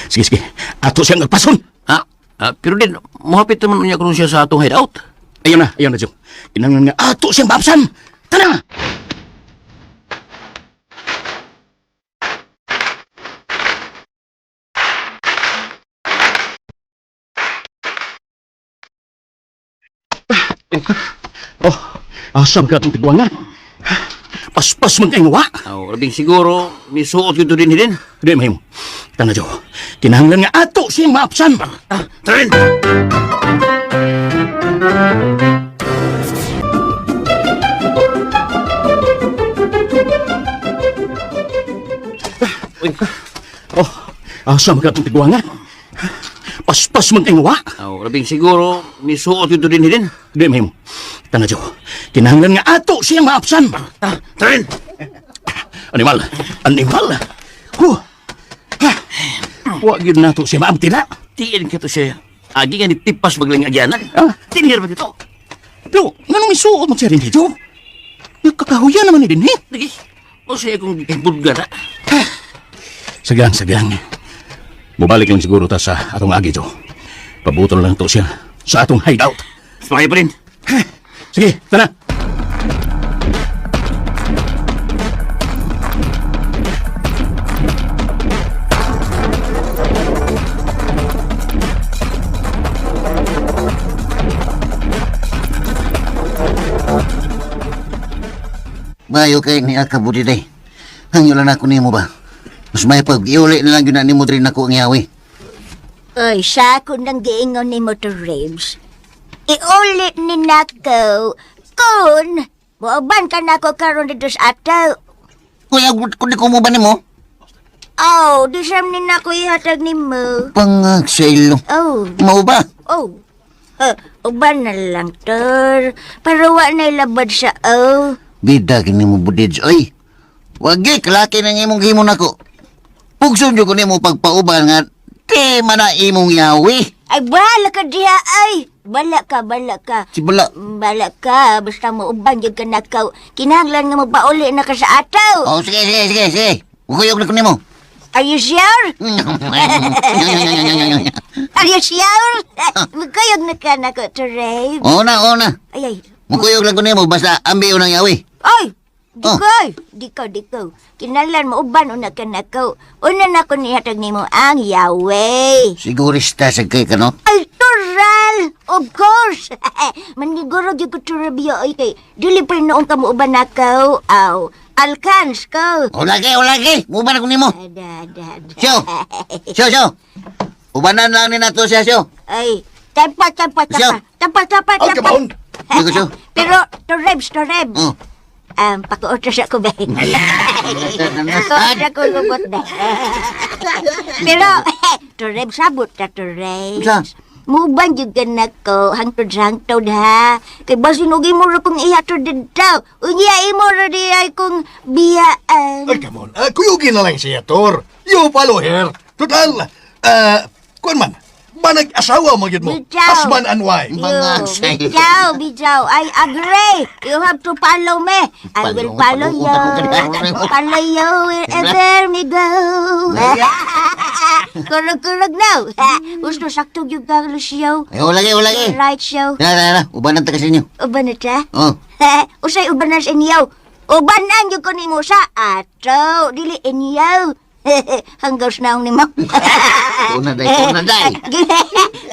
Sige, sige. Ato siyang agpason. Ha? Ah, pero din, muhapit naman niya karon siya sa atong hideout. Ayun na, Joe. Kinahanglan nga, ato siyang maabsan! Tara! Oh, asam ka itong tigwa nga. Paspas man kayong wa. Aw, labing siguro, misuot yun to din din. Di, mahimo. Tana, Joe. Kinahanglan nga ato siyang maabsan. Ah, tara din! Oh, asa man katong tigwanga? Paspas man kayong wa. Aw, labing siguro misuot ito din din. Di mahimo. Tana, Joe. Kinahanglan nga ato siyang maapsan. Tara, tara rin. Animal. Animal. Huh. Ha. Wa gyud nato siya maamtila. Tiin ka to siya. Agi nga ni tipas maglang agyanan. Ah? Tinhir ba dito? Pero, nganong isuot mo siya rin, Joe? Nagkakahuya naman ni din, eh. Lagi, o siya kung gibulga na. Sagang, sagang. Mubalik lang siguro ta sa atong agi, Joe. Pabutol lang to siya sa atong hideout. Sumakay pa rin. Sige, tara. Bayo kay ni Akabuti day. Hangyo lang ako nimo ba? Mas may pag iuli na lang yun na nimo diri nako ang yawi. Oy, sa ako nang giingon ni Motor Ribs. Iulit ni nako kung muoban ka nako karon dito sa ato. Kuya, kung di ko mo ba nimo? Oh, di sam ni nako ihatag nimo. Pangag sa ilo. Oh, Mao ba? oh. Uban na lang, Tor. Para wa na ilabad sa oh. Bida kini mo budidj, oy. Wagi kalaki nang imong gihimo nako. Pugson jud ko nimo pagpauban nga di man na imong yawi. Ay, bahala ka diha, ay. Bala ka, bala ka. Si bala. Bala ka, basta mo uban jud ka nakaw. Kinahanglan nga magpauli na ka sa ataw. Oh, sige, sige, sige, sige. Ukuyog na ko nimo. Are you sure? Are you sure? Magkayog na ka nako, Toreb. Oo na, oo na. Ay, ay. Mukuyog lang ko nimo basta ambi unang yawi. Ay! Di Oh. ko, ay. Di ko, di ko. Kinalan mo, uban una ka nako. Una na ko nihatag nimo ang Yahweh. Sigurista sa kay ka no? Ay, tural! Of course! Maniguro gyud ko Torabio, ay kay. Dili pa noong ka mo uban nakaw. Aw, alkans ko. O lagi, o lagi. Muban ako nimo. Ada, ada, ada. Syo. Syo, syo. Ubanan lang ni nato siya, syo. Ay, tempa, tempa, Syo. tempa. Tempa, tempa, Ay, tempa. come on. Di ko, syo. Pero, Torrebs, Torrebs. Oh. Pakuotros ako ba? Pakuotros ako lubot na. Pero, Torrebs, sabot ta, Torrebs. Unsa? Muban jud ka na ko, hangtod sa hangtod ha. Kay basin og imo ra kong ihatod didto. Unya imo ra di ay kong biyaan. Ay, come on. Kuyugin na lang siya, Tor. You follow her. Total, kuan man, banag asawa mo yun mo. Bitaw. Husband and wife. Mga You, sayo. Bijaw, bijaw. I agree. You have to follow me. I will follow Palong, you. palong, Follow you wherever we go. Kurog-kurog now. Gusto sakto yung ka, Lucio. Ay, o lagi, o lagi. Right show. Tara, tara, tara. Ubanan ta kasi inyo. Uban na ta? Oh. Usay uban na sa inyo. Ubanan yung ko nimo sa ato. Dili inyo. Hanggaw sa naong nimo. Una day, una day.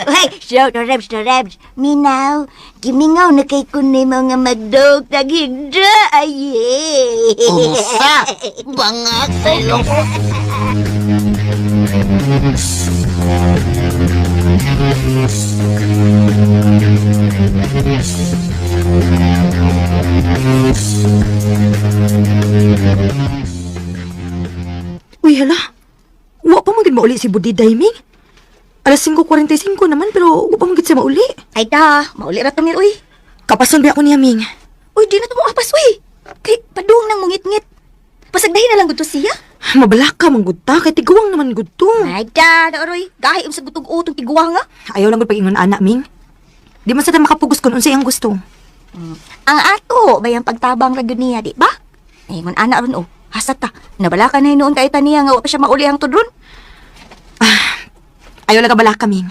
Hey, so, to rebs, to rebs. Minaw, gimingaw na kay kun nimo nga magdog tagigda. Ay, Unsa? Bangag sa ilong. Uy, hala. Wa pa man gid mauli si Budi Daiming. Alas 5:45 naman pero wa pa man gid siya mauli. Ay ta, mauli ra to mir uy. Kapason ba ako niya, Ming? Uy, di na to mo apas uy. Kay padung nang mungit-ngit. Pasagdahin na lang gud to siya. Mabalaka man gud ta kay tiguang naman gud to. Ay ta, daoroy. Gahi um sa gutog utong tiguang nga. Ayaw lang gud pag-ingon ana, Ming. Di man sa ta makapugos kun unsa iyang gusto. Ang ato, bayang pagtabang ra gyud niya, di ba? Ingon ana ron oh. Hasat ta. Nabalaka na hinuon kay ta niya nga wa pa siya mauli ang tudron. Ayaw lang ka balaka, Ming.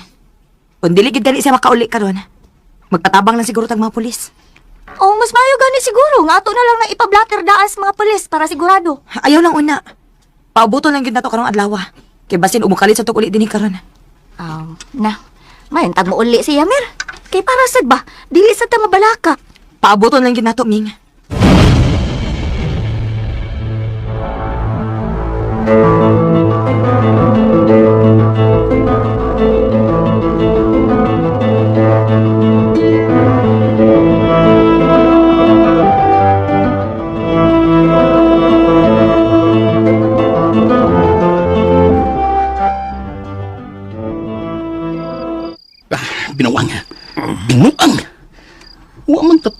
Kung dili gid gani siya makauli karon, magpatabang lang siguro tag mga pulis. Oh, mas mayo gani siguro nga ato na lang na ipablatter daan sa mga pulis para sigurado. Ayaw lang una. Paubuton lang gid nato karong adlaw. Kay basin umukalit sa uli dinhi karon. Na. Mayon tag mo uli siya, Mir. Kay para sad ba? Dili sad ta mabalaka. Paabuton lang gid nato, Ming.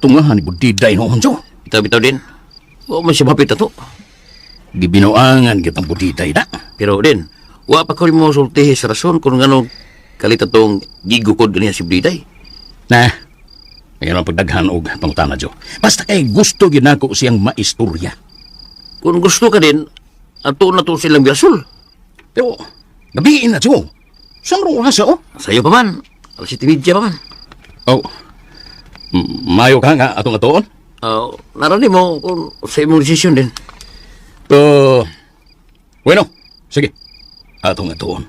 Tungahan ni Budiday noon, Joe. Bitaw-bitaw din. Wa man siya mapit ato. Gibinuangan kitang Budiday na. Pero din, wa pa ko mo sultihi sa rason kung ngano kalit atong gigukod ganiya si Budiday. Na, ngayon ang pagdaghan og pangutana, Joe. Basta kay gusto gyud nako siyang maistorya. Kung gusto ka din, ato na to silang Mirasol. Pero, gabiin na, Joe. Saan rong oras, oh? Sayo pa man. Alas 7:30 pa man. Oh, mayo ka nga atong atoon? Narani mo kung sa imong desisyon din. Bueno, sige. Atong atoon.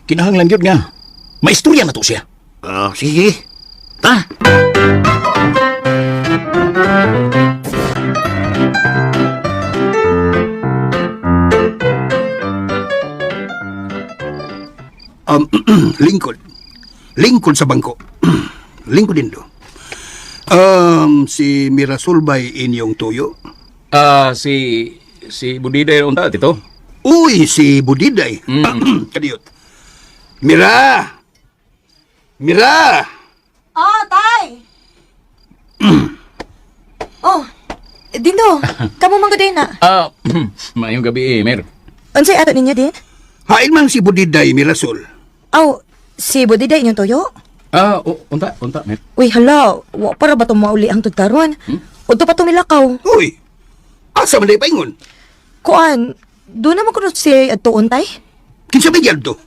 Kinahanglan gyud nga. Maistorya na to siya. Sige, sige. Ta! Lingkod. Lingkod sa bangko. Lingkod din do. Si Mirasol ba'y inyong tuyo? Si Budiday unta, Tito. Uy, si Budiday. Kadiyot. Mira! Mira! Oh, tay! Oh, Dindo, kamo man gud na. Maayong gabi, eh, Mer. Unsay ato ninyo din? Hain man si Budiday, Mirasol. Aw, si Budiday inyong tuyo? Unta, unta, Mer. Uy, hala, wa para ba itong mauli ang tugtaron? Udto pa tumilakaw. Uy, asa man day paingon? Kuan, doon naman kuno si adtuon tay? Kinsa may gyud to?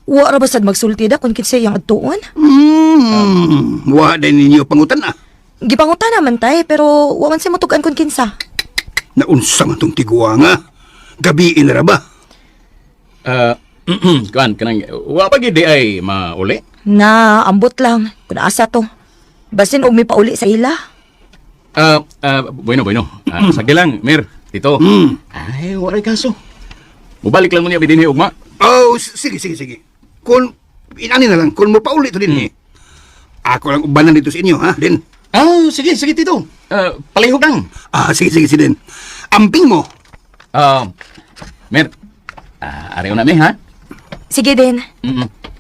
Wa ra ba sad magsulti da kung kinsa iyang adtuon? Wa day ninyo pangutan ah. Gipanguta naman tay, pero wa man siya matugan kung kinsa. Naunsa man tong tiguang ah. Gabiin ra ba? Kuan, kanang, wa pa gid di ay mauli? Na, ambot lang. Kung asa to. Basin og may pauli sa ila. Bueno, bueno. Sige lang, Mer, Tito. Ay, waray kaso. Mubalik lang mo niya bidinhi ugma. Oh, sige, sige, sige. Kung, inani na lang, kung mo pauli to din eh. Ako lang ubanan dito sa inyo, ha, Din? Sige, sige, Tito. Palihog lang. Sige, sige, sige, Din. Amping mo. Mer, araw na mi, ha? Sige din.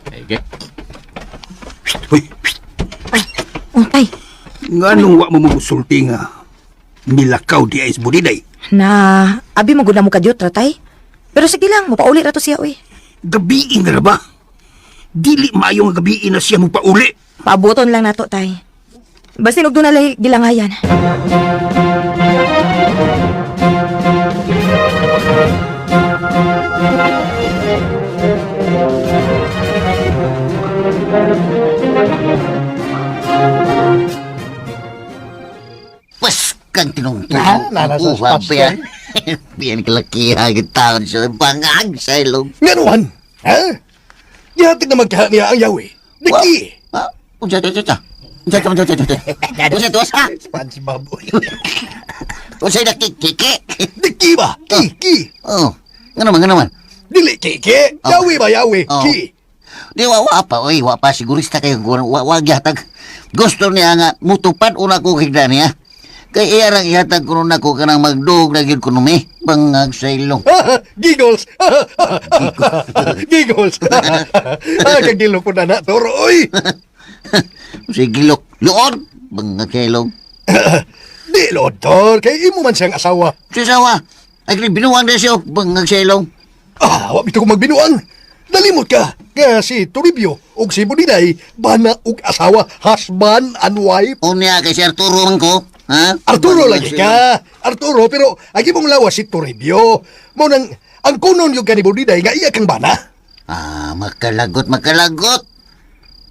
Sige. Uy, Untay. nga nung wa mo magusulti nga, milakaw di ay budiday. Na, abi mo gud na mo kadyot ra tay. Pero sige lang, mopauli ra to siya uy. Gabiin na ba? Dili maayo nga gabiin na siya mo pauli. Paaboton lang nato tay. Basin og doon na gilangayan. Paskang tinungtong. Ah, nana sa Uwa, Piyan kalakihan kita sa bangag sa ilong. Nganuhan? Ha? Gihatag na magkaha niya ang yawi. Diki! Ha? Unsa unsa unsa? Unsa unsa unsa unsa? Unsa to sa? SpongeBob. Unsa na kiki? Diki ba? Ki, ki. Oh. Ngano man, ngano man? Dili kiki. Oh. Yawi ba yawi? Oh. Ki. Di wa wa pa oy, wa pa sigurista kayo wa wa gihatag. Gusto niya nga mutupad una ko higda niya. Kay iya rang ihatag kuno nako kanang magdug na gyud kuno mi bangag sa ilong. Giggles. Giggles. Kagilo ko na na, toro, oy. Sige gilok, luod bangag sa ilong. Di, Lord, tor. Kay imo man siyang asawa. Sisawa, ay kini binuang na siya bangag sa ilong. Wa bitaw ko magbinuang. Nalimot ka. Kaya si Toribio ug si Buniday, bana ug asawa, husband and wife. Unya kay si Arturo man ko, ha? Arturo Bangag lagi sa ilong. ka. Arturo, pero ang imong lawas si Toribio. Mo nang ang kunon yung kani Buniday nga iya kang bana. Makalagot, makalagot.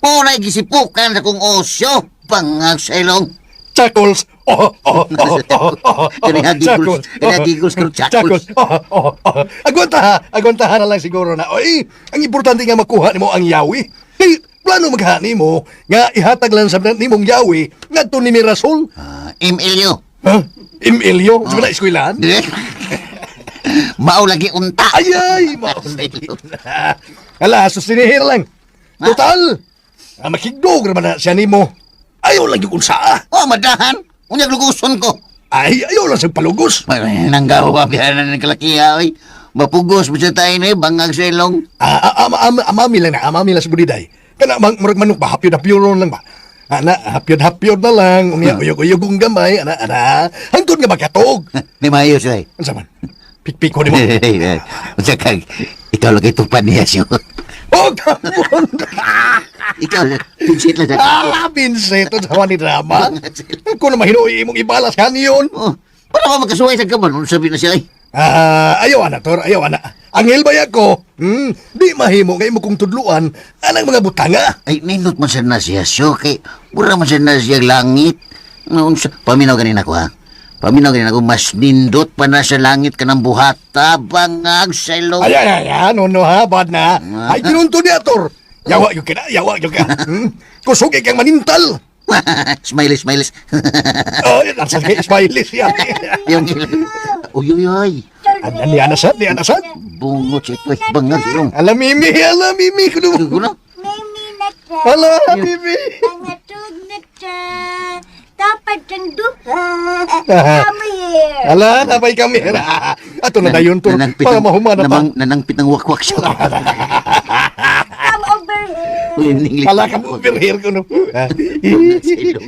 Punay gisipukan sa kong osyo, bangag sa ilong. Chuckles. Oh, oh, oh, oh, oh, oh. Kani giggles, kani giggles pero chuckles. Chuckles. Oh, oh, oh. Agwanta ha, agwanta ha na lang siguro na. Oy, ang importante nga makuha nimo ang yawi. Kay plano maghani mo nga ihatag lang sa nimong yawi ngadto ni Mirasol. Emilio. Ha? Emilio? Sa na eskwelahan? Mao lagi unta. Ay, ay, mao lagi. Ala, susinihir lang. Total, makigdog naman na siya nimo. Ayaw lang yung unsa. Oh, madahan. Unyag luguson ko. Ay, ayaw lang sa palugos. Ay, nanggawa biyanan ng kalakiha, oy. Mapugos mo siya tayo na bangag sa ilong. Amami lang na, amami lang sa budiday. Kana, murag manok ba, hapyo na pure lang ba? Ana, hapyod-hapyod na lang. Unya, uyog-uyog kong gamay. Ana, ana. Hangtod nga makatog. Ni maayo siya eh. Unsa man? Pikpiko ni mo. Unsa kag ikaw lagi tupad niya siya. Oh, come on. Ikaw lang, pinsit lang sa Ah, Vincent, unsa man ni drama. Kung na mahinuoy imong ibalas kaniyon. Oh, para ba magkasuway sa kaman? Unsa sabi na siya eh. Ah, ayaw ana, Tor, ayaw ana. Angel ba ko? Di mahimo nga imo kong tudluan anang mga butanga. Ay, nindot man siya na siya siyo. Kay, mura man siya na siya langit. Nga, unsa, paminaw ganin ako ha. Paminaw ganin ako, mas nindot pa na sa langit ka ng buhata, bangag sa ilong. Ay, ay, ay, ay, no, no, ha, bad na. Ay, kinunto niya, Tor. Yawa yung kina, yawa yung ka. Kusog kang manintal. Smiley, smileys. Ay, nasa kay smiley siya. Yung Uy, uy, uy. Ano, ni Anasad, ni Anasad. Bungot siya ito, eh. Bangag sa ilong. Alam, Mimi, alam, Mimi. Kuno. Kuno. Mimi na ta. Ala, Mimi. Pangatog na ta. Dapat ang duha. Come here. Ala, napay kami. Ato na dayon, Tor, Nanangpit para ng- mahumana pa. Nanangpit ng wakwak siya. Come over here. Uy, English. Ala ka mo, over here, kuno.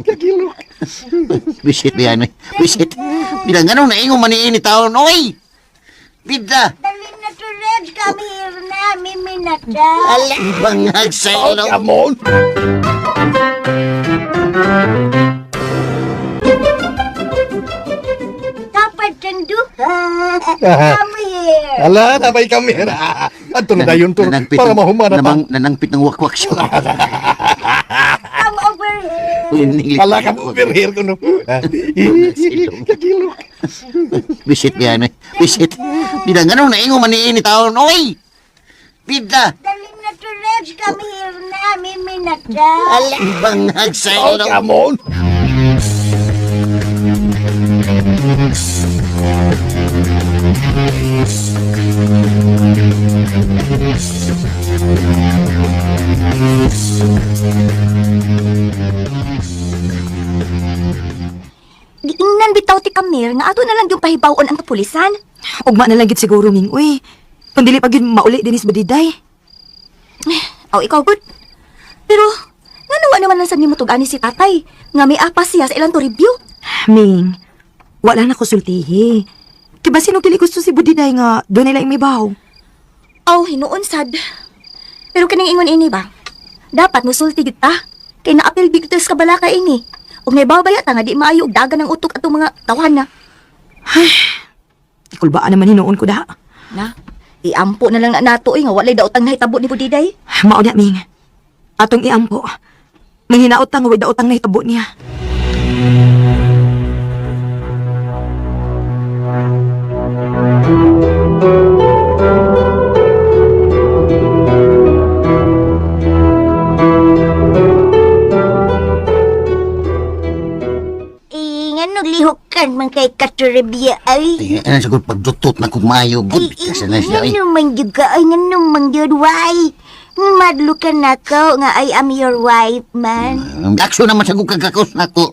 Kakilok. Bisit ba yan, eh? Bisit. Bilang anong naingo maniini taon, oy! Bida! Dali na to, Reg. Come here na. Mimi na ta. Ala, bangag sa Oh, ilong. come on. Dapat ang duha. Come here. Ala, napay kami. Ato na dayon, Tor, Nanangpit para ng- mahumana pa. Nanangpit ng wakwak siya. Come over here. Uy, English. Ala ka mo, over here, kuno. Kakilok. Bisit ba yan, eh? Bisit. Bilang anong naingo maniini taon, oy! Bida! Dali na to, Reg. Come here na. Mimi na ta. Ala, bangag sa Oh, ilong. come on. Giingnan bitaw ti Kamir nga ato na lang yung pahibawon ang kapulisan. Ugma na lang gid siguro, Ming. Uy, kung dili pa gyud mauli dinis Budiday. Aw, ikaw good. Pero, ngano wa naman lang sad nimo tug-ani si tatay nga may apas siya sa ilang to review. Ming, wala na ko sultihi. Kay ba sino dili gusto si Budiday nga doon nila imibaw? Aw, hinuon sad. Pero kining ingon ini ba? Dapat musulti gid ta. Kay naapil bigtos ka balaka ini. Ug naibaw baya ta nga di maayo og dagan ang utok atong mga tawhan na. Ikulbaan naman hinuon ko da. Na, iampo na lang na nato eh, nga walay daotang nahitabo ni Budiday. Mao na, Ming. Atong iampo. Manghinaot ta nga way daotang nahitabo niya. Eh, ngano lihukan man kay Katuribia ay. Ay, ano siguro pagdutot na kumayo, Ay, good. Kasi na siya, eh. ngano man gyud ka ay ngano man gyud why? Madlo ka na ko nga I am your wife man. Aksyon naman sa kagkakos na ko.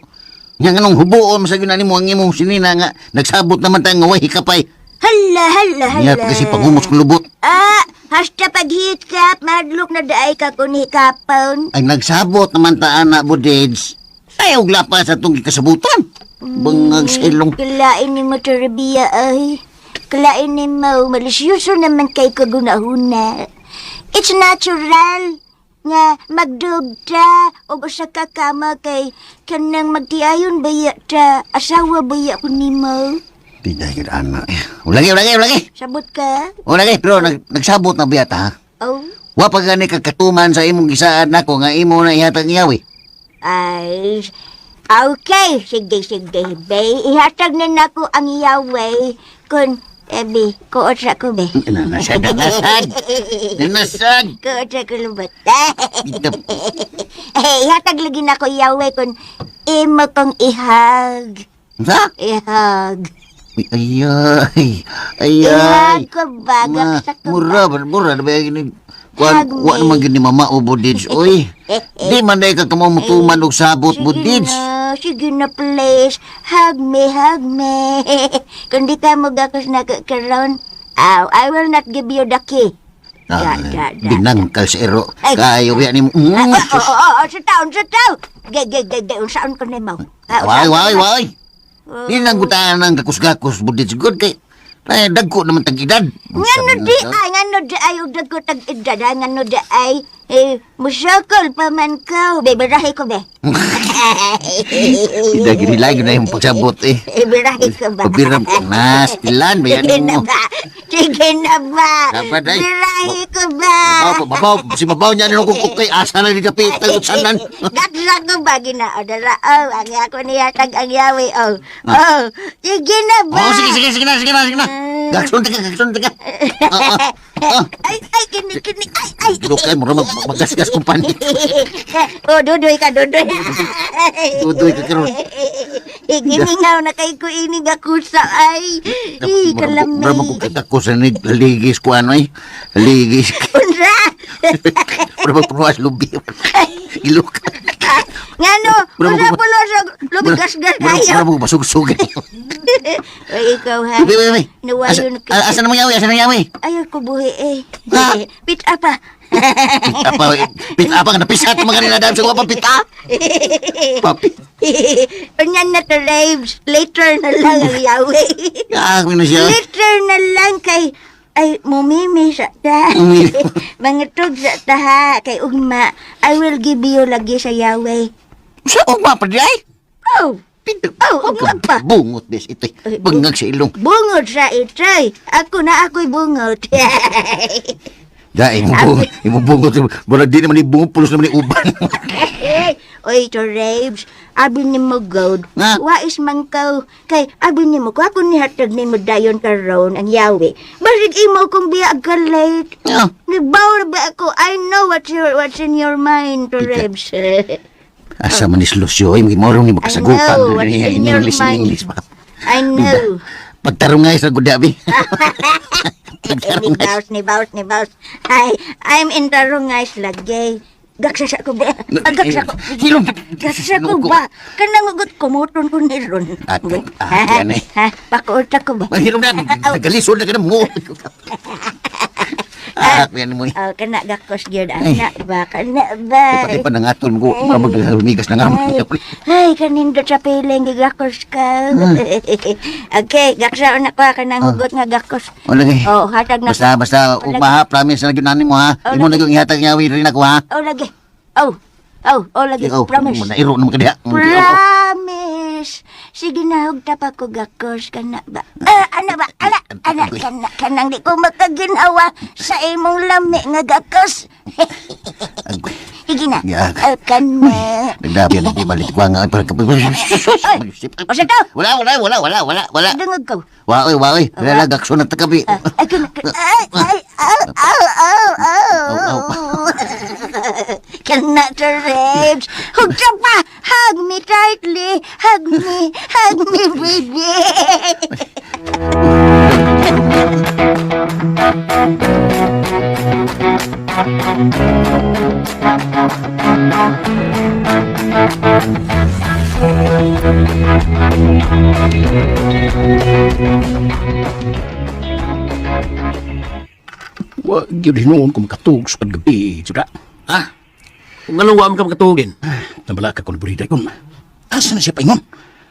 Nga nganong hubuon sa yun mo ang imong sinina nga nagsabot naman tayo nga way hikapay. Hala, hala, hala. Nga kasi pangumos kong lubot. Ah, hasta paghikap, madlok na daay ka kun hikapon. Ay nagsabot naman ta ana Budids. Ay og lapa sa itong gikasabutan. Bangag sa ilong. Kalain ni mo Toribia ay. Kalain ni mo, malisyoso naman kay kagunahuna. It's natural nga magdugta og usa ka kama kay kanang magtiayon baya ta asawa baya ko nimo. Di dahil ana. eh. Ulagi, ulagi, ulagi. Sabot ka? Ulagi, pero nagsabot na biyata ha. Oh. Wa pa gani kagkatuman sa imong gisaad nako nga imo na ihatag iyawi. Ay, okay. Sige, sige, be. Ihatag na nako ang yaway. Kun, ebi, kuot sa ko, be. Nanasad, nanasad. Nanasad. Kuot sa ko lubot. Eh, ihatag lagi nako yaway kun imo kong ihag. Sa? Ihag. Ay, ay, ay. Ihag ko ba? Ma, Gaksa ko mura, ba, mura na ba yung Kuan, Hug wa me. naman gini mama o Budids, oy. Di man dahil ka kamumutuman og sabot, Sige Budids. na, sige na, please. Hug me, hug me. Kung di ka magakos na karon, aw, I will not give you the key. Da, da, da. Binangkal sa ero. Ay. Kayo biya ni mo. Ah, oo, oo, oo, sa taon, sa taon. Gay, gay, gay, gay, unsaon ko nimo? Ah, Way, unsaon way, ko nimo? way. Di nang gutaan ang gakus-gakus budit sigod kay ay, dagko naman tag edad. Ngano di ay, ngano di ay, ug dagko tag edad, ah, ngano di ay, eh, musokol pa man ko. Be, birahe ko, be. Tidak gini lagi na yung pagsabot eh. Eh, birahe ko ba? Pabiram na, stilan ba yan Sige na mo? ba? Sige na ba? Dapat ay. Birahe ko ba? Babaw, babaw, si babaw niya nung kung kay asa na di kapitan sanan. Gatsa ko ba ginaodara? Oh, ang ako niya tag ang yawi. Oh, oh, sige na ba? Oh, sige, sige, sige na, sige na, sige na. Gakson ka, gakson ka. Ah, ah. Ay, ay, kini, kini, ay, ay. Dudok kayo, mura magasgas kong panit. Oh, dudoy ka, dudoy. Dudoy ka karon. Gimingaw na kay ko ini nga kusa ay. Ih, kalami. Mura magkakita ko sa ligis ko ano eh. Ligis. Unsa? Mura magpunuas lubi. Ilok. Ngano? Mura Unsa pulo sa lubigas-gas Mura kayo? magpasug-sug. Oy, ikaw ha. Wait, wait, wait. Nawayon ka. Asa naman yawi? Asa naman yawi? Ayaw ko buhi eh. Ha? Pit apa. Pita pa, pita pa, napisat mga nila dahil sa pa pita. Papi. Unya na to, Raves. Later na lang ang yawi. Ah, na siya. Later na lang kay ay mumimi sa ta. Mumimi. Mga tug sa ta ha kay ugma. I will give you lagi sa yawi. Sa ugma pa di ay? Oh. Oh, ugma pa. Bungot des ito. Bangag sa ilong. Bungot sa itay. Ako na ako'y bungot. Da, imo bungot. Murag di naman ibungot, pulos naman uban. Oy, to Raves, abi ni mo gold. Nga? Wais man ko. Kay abi ni mo ko ako nihatag ni mo dayon karon ang yawi. Basig imo kong biya ka late. Ah. Nibawr ba ako? I know what's in your mind, to Raves. Asa man ni Lucio, ay morong ni makasagupan. I know what's in your English, mind. English pa. I know. Pagtarungay sa gudabi. Ni bounce, ni bounce, ni bounce. Ay, I'm in tarungay lagi. Gaksa ko ba? Ah, gaksa ko. Hilom. Gaksa ko ba? Kanang ugot kumuton ko ni ron. At, ah, yan eh. Ha? Pakuot ko ba? Mahirap na, nagalisod na ka na mo. Ah, yan mo. Oh, kana gakos gyud ana ba? Kana ba? Ipati pa nangaton ko, mura maglumigas na nga. Ay, ay, kanindot sa piling gigakos ka. Okay, gaksa na ko kanang hugot nga gakos. Wala kay. Oh, hatag na. Basta, basta, ugma ha, promise na gyud mo ha. Oh, Imo na gyud ihatag niya, rin ako ha. Oh, lagi. Oh. Oh, oh lagi. Ikaw, Promise. mo na iro naman ka diha. Promise. Sige na, hugta pa ko gakos kana ba? Ah, ana ba? Ana, ana, kana, kanang di ko makaginawa sa imong lami nga gakos. Sige na. Ya. Oh, kana. Nagdabi na di balik ko nga. Oy, o sa to. Wala, wala, wala, wala, wala, wala. Dungog ko. Wa, oy, wa, oy. Wala, gakso na takabi. Ay, kana, kana. Ay, ay, aw, aw, aw, aw. Kana to, Rebs. Hugta pa. Hug me tightly. Hug me, baby. Wa gyud hinuon ko makatug sa paggabi, juda. Ha? Kung anong wa man ka makatugin? Nabala ka kun burida kun. Asa na siya paingon?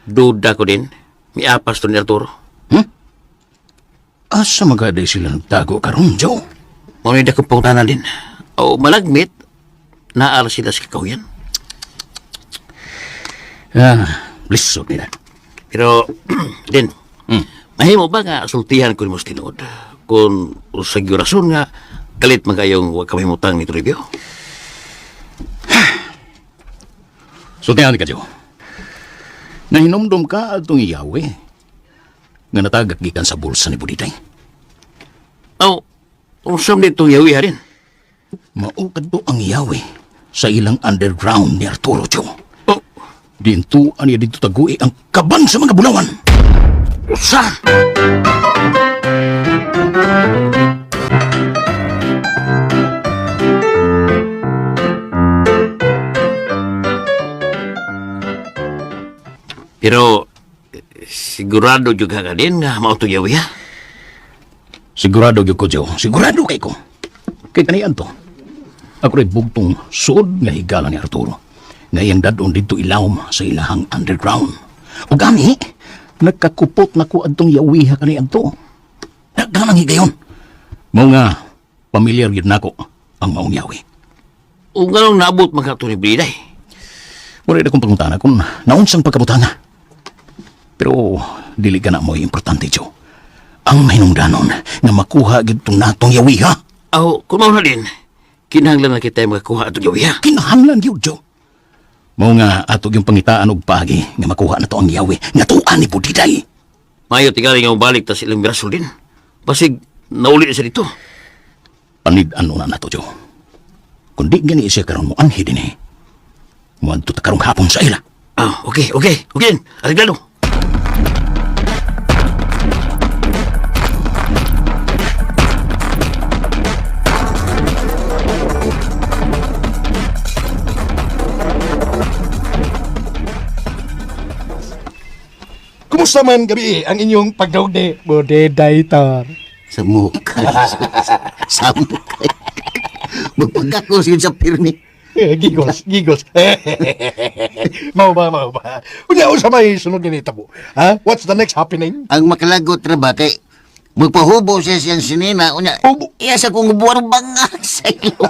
Duda ko din. Miapas to ni Arturo. Hmm? Asa magaday sila nagtago karon, Joe? Mao ni dakong pangutana din. O malagmit, naara sila sa kakahuyan. Ah, lisod nila. Pero, din, mahimo ba nga sultihan ko nimo sa tinuod? Kung sa rason nga, kalit man kayong wa ka mahimutang ni Toribio. Sultihan ka, Joe. Nahinomdom ka atong iyawe nga natagak gikan sa bulsa ni Budiday. Aw, unsam nitong yawi ha rin. Mao kadto ang iyawe sa ilang underground ni Arturo, Joe. Oh, Dintuan niya dito tagui ang kaban sa mga bulawan. usa! Pero, sigurado juga ka din nga mao to yawi ha. Sigurado gyud ko, Joe. Sigurado kay ko. Kay kanian to. Ako rin bugtong suod nga higala ni Arturo. Nga iyang dadon dito ilawom sa ilahang underground. O gani, nagkakupot na ko adtong yawiha kani adto. Nagganang higayon. Mao nga, pamilyar yun nako ang maong yawi. Ug nganong naabot man ka ni Briday? Wala na kong pangutana kung naunsang pagkabutanga. Pero dili ka na mo'y importante, Joe. Ang mahinungdanon nga makuha gid tong natong yawiha. Aw, kung mao na din, kinahanglan na kita makakuha atong yawi ha. Kinahanglan gyud, Joe. Mao nga ato yung pangitaan og paagi nga makuha na to ang yawi nga tuan ni Budiday. Mayo tingali nga mobalik ta silang Mirasol din. Basig nauli na siya dito. Panid-an na nato, Joe. Kung di gani siya karon mo anhi din eh. Muadto ta karong hapon sa ila. Ah, okay, okay, okay. Areglado. Kumusta man gabi ang inyong pagdaog ni Bodeday Tor? Sa mukha. Sa mukha. Magpagkakos yun sa pirmi. Eh, giggles, giggles. Mao ba, mao ba? Unya, unsa may sunod nga nitabo? Ha? What's the next happening? Ang makalagot ra ba kay magpahubo siya siyang sinina unya. Hubo. Iya sa kong buwan bangag sa ilo.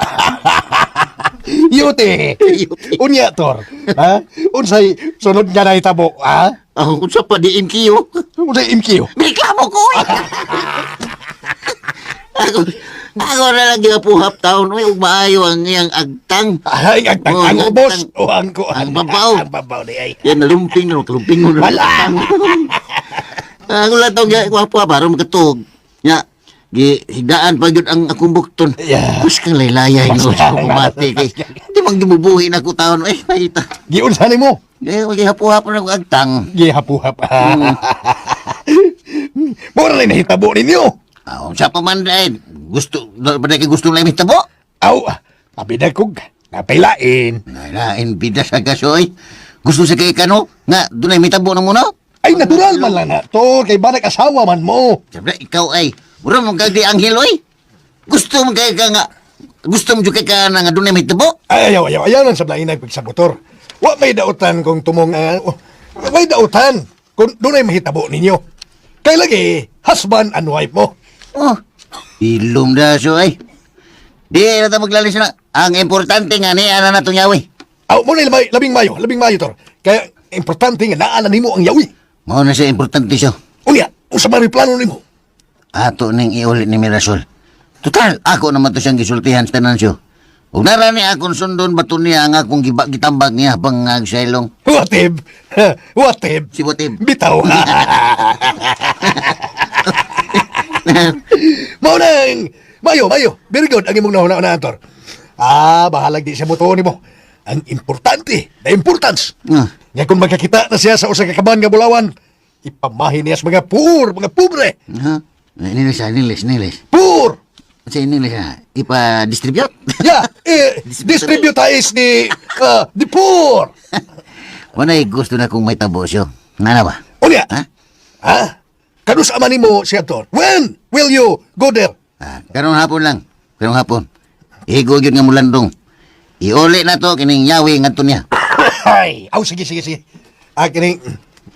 Yute. Unya, Tor. Ha? Unsay sunod nga nahitabo, ha? Ako unsa pa di MQ. Unsay MQ? Reklamo ko. eh. Ako, ako na lang ginapuhap taon. Uy, ug maayo ang iyang agtang. Ay, ang Oh, ang ang ubos. agtang. O ang ko. Ang babaw. Ang babaw ni ay. Yan, nalumping na, kalumping mo. Wala. Ako lang taong gwapo para makatug. Ya, gi higdaan pa gyud ang akong bukton. Yeah. Mas kang laylayay no Basta. sa kumate kay. Di man gibubuhi na ko taon eh mahita. Giunsa nimo? Eh gihapo-hapo na ko agtang. Gihapuhap. Mura na nahitabo ninyo. Aw, sa pa man dahil. Gusto ba kay gusto lang mitabo? Aw, abi na kog napailain. Lain bida sa kasoy. Gusto sa kay kano nga dunay mitabo na muna. Ay, natural man lang na to. Kay ba nag-asawa man mo? Siyempre, ikaw ay mura mo kag di anghel oy. Gusto mo kay ka nga gusto mo jud kay ka na nga dunay mitabo? Ay, ayaw, ayaw, ayaw lang sa lain pagsabotor. Wa may dautan kung tumong, wa may dautan kung doon ay mahitabo ninyo. Kay lagi, husband and wife mo. Oh, ilom na so ay. Di na ta maglalis na. Ang importante nga ni ana na tong yawi. Aw, mo na labing mayo, labing mayo, Tor. Kaya, importante nga naana nimo ang yawi. Mao na siya importante siya. Unya, unsa man plano nimo? Ato ning iulit ni Mirasol. Total, ako naman to siyang gisultihan sa tanan siyo. Ug nara ni akong sundon bato niya ang akong giba, gitambag niya pang saylong. Watib, watib. Si Watib. Bitaw. Mao nang mayo, mayo. Very good ang imong nahuna-unaan, Tor. Ah, bahalag di siya motuo nimo. Ang importante, the importance. Ah. Nga kung magkakita na siya sa usa ka kaban nga bulawan, ipamahin niya sa mga poor, mga pobre. Ha? Inilis, inilis, inilis. Poor! Sa inilis ha? Ipa-distribute? Yeah, eh, distributize ni the poor. Wanay gusto na kong may tabo siyo. Nga na ba? Unya. Ha? Ha? Kanus ama nimo siya, Tor? When will you go there? Ah, karong hapon lang. Karong hapon. Igo gyud nga mulandong. Iuli na to kining yawi ngadto niya. Ay, aw sige sige sige. Ah, kining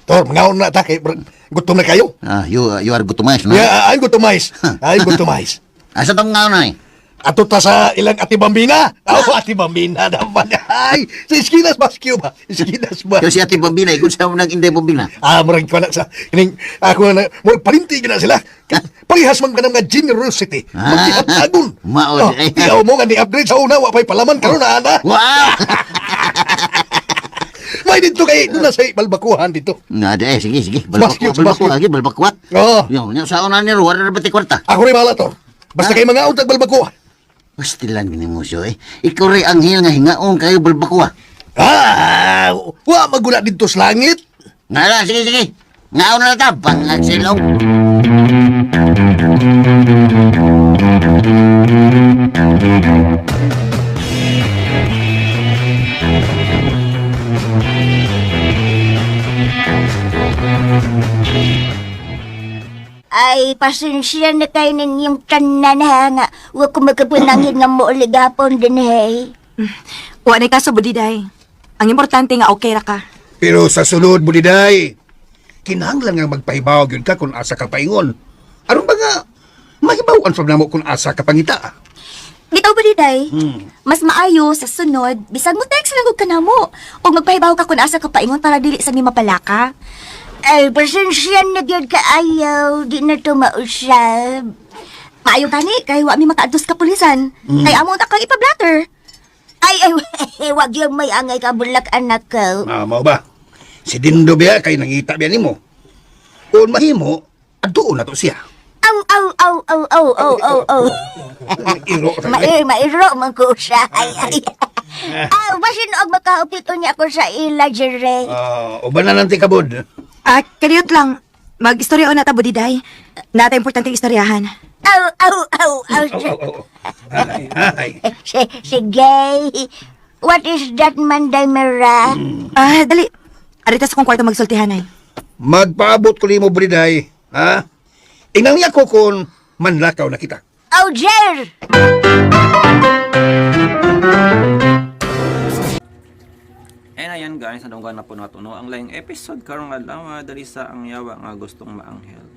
Tor, mangaon na ta kay gutom na kayo. Ah, you are gutomais, no? Yeah, I'm gutomais. I'm gutomais. Asa tong ngaon na eh? Ato ta sa ilang Ati Bambina. Aw, Ati Bambina naman. Ay, sa Iskinas ba? Skiyo ba? Iskinas ba? Yo si Ate Bambina, ikon sa nang Inday Bambina. Ah, murag ko na sa kining ako na murag palinti gyud na sila. Parehas man kanang nga generosity. Ah. Magkihatagon. Mao Oh, siya. Tiyaw mo nga ni-upgrade sa una wa pay palaman karon na ana. Wow! May dito kay doon na sa balbakuhan dito. Nga di, eh, sige, sige. Balbakwa, Basket, balbakwa, basket. lagi, balbakwa. Oo. Yo, nya sa una niya, wala na pati kwarta. Ako rin bahala to. Basta kay mga utag balbakuha. Pastilan gini mo siyo, eh. Ikaw rin anghel nga hingaon kayo balbakwa. Ah, wa magula dito sa langit. Nga lang, sige, sige. Ngaon na ta, bangag silong. Ay, pasensya na kayo ninyong tanan ha nga. Huwag ko magkapunangin nga mo gapon din hey. Wa na kaso, Budiday. Ang importante nga okay ra ka. Pero sa sulod, Budiday, kinahanglan nga magpahibaw yun ka kung asa ka paingon. Aron ba nga, mahibawan sa namo kung asa ka pangita. Bitaw Budiday, mas maayo sa sunod, bisag mo text lang og kanamo. Og magpahibaw ka kung asa ka paingon para dili sa mi mapalaka. Ay, pasensya na gyud kaayo. Di na to mausab. Maayo gani kay wa mi makaadtos ka pulisan. Kay amo ta kang ipablatter. Ay, ay, wag yung may angay kabulak anak ko. Ah, mao ba? Si Dindo biya kay nangita biya nimo. Kung mahimo, adtuon na to siya. Aw, aw, aw, aw, aw, aw, aw, aw. Iro ta. Mair, mairo man ko siya. Ay, ay. Ah, basin og makaupit niya ako sa ila, Jere. Ah, uban na lang ti kabod. Ah, kaniyot lang. Mag-istorya na ta, Budiday. Nata importanteng istoryahan. Aw, aw, aw, aw. Aw, aw, aw. Ay, ay. Sige. What is that, Manday Mera? Ah, dali. Arita sa kong kwarto magsultihan ay. Magpaabot ko nimo Budiday, ha? Inang niya ko kung manlakaw na kita. Oh, Jer! And ayan guys, nadunggan na po nato no ang laing episode karong adlaw diri sa Ang Yawa nga Gustong Maanghel.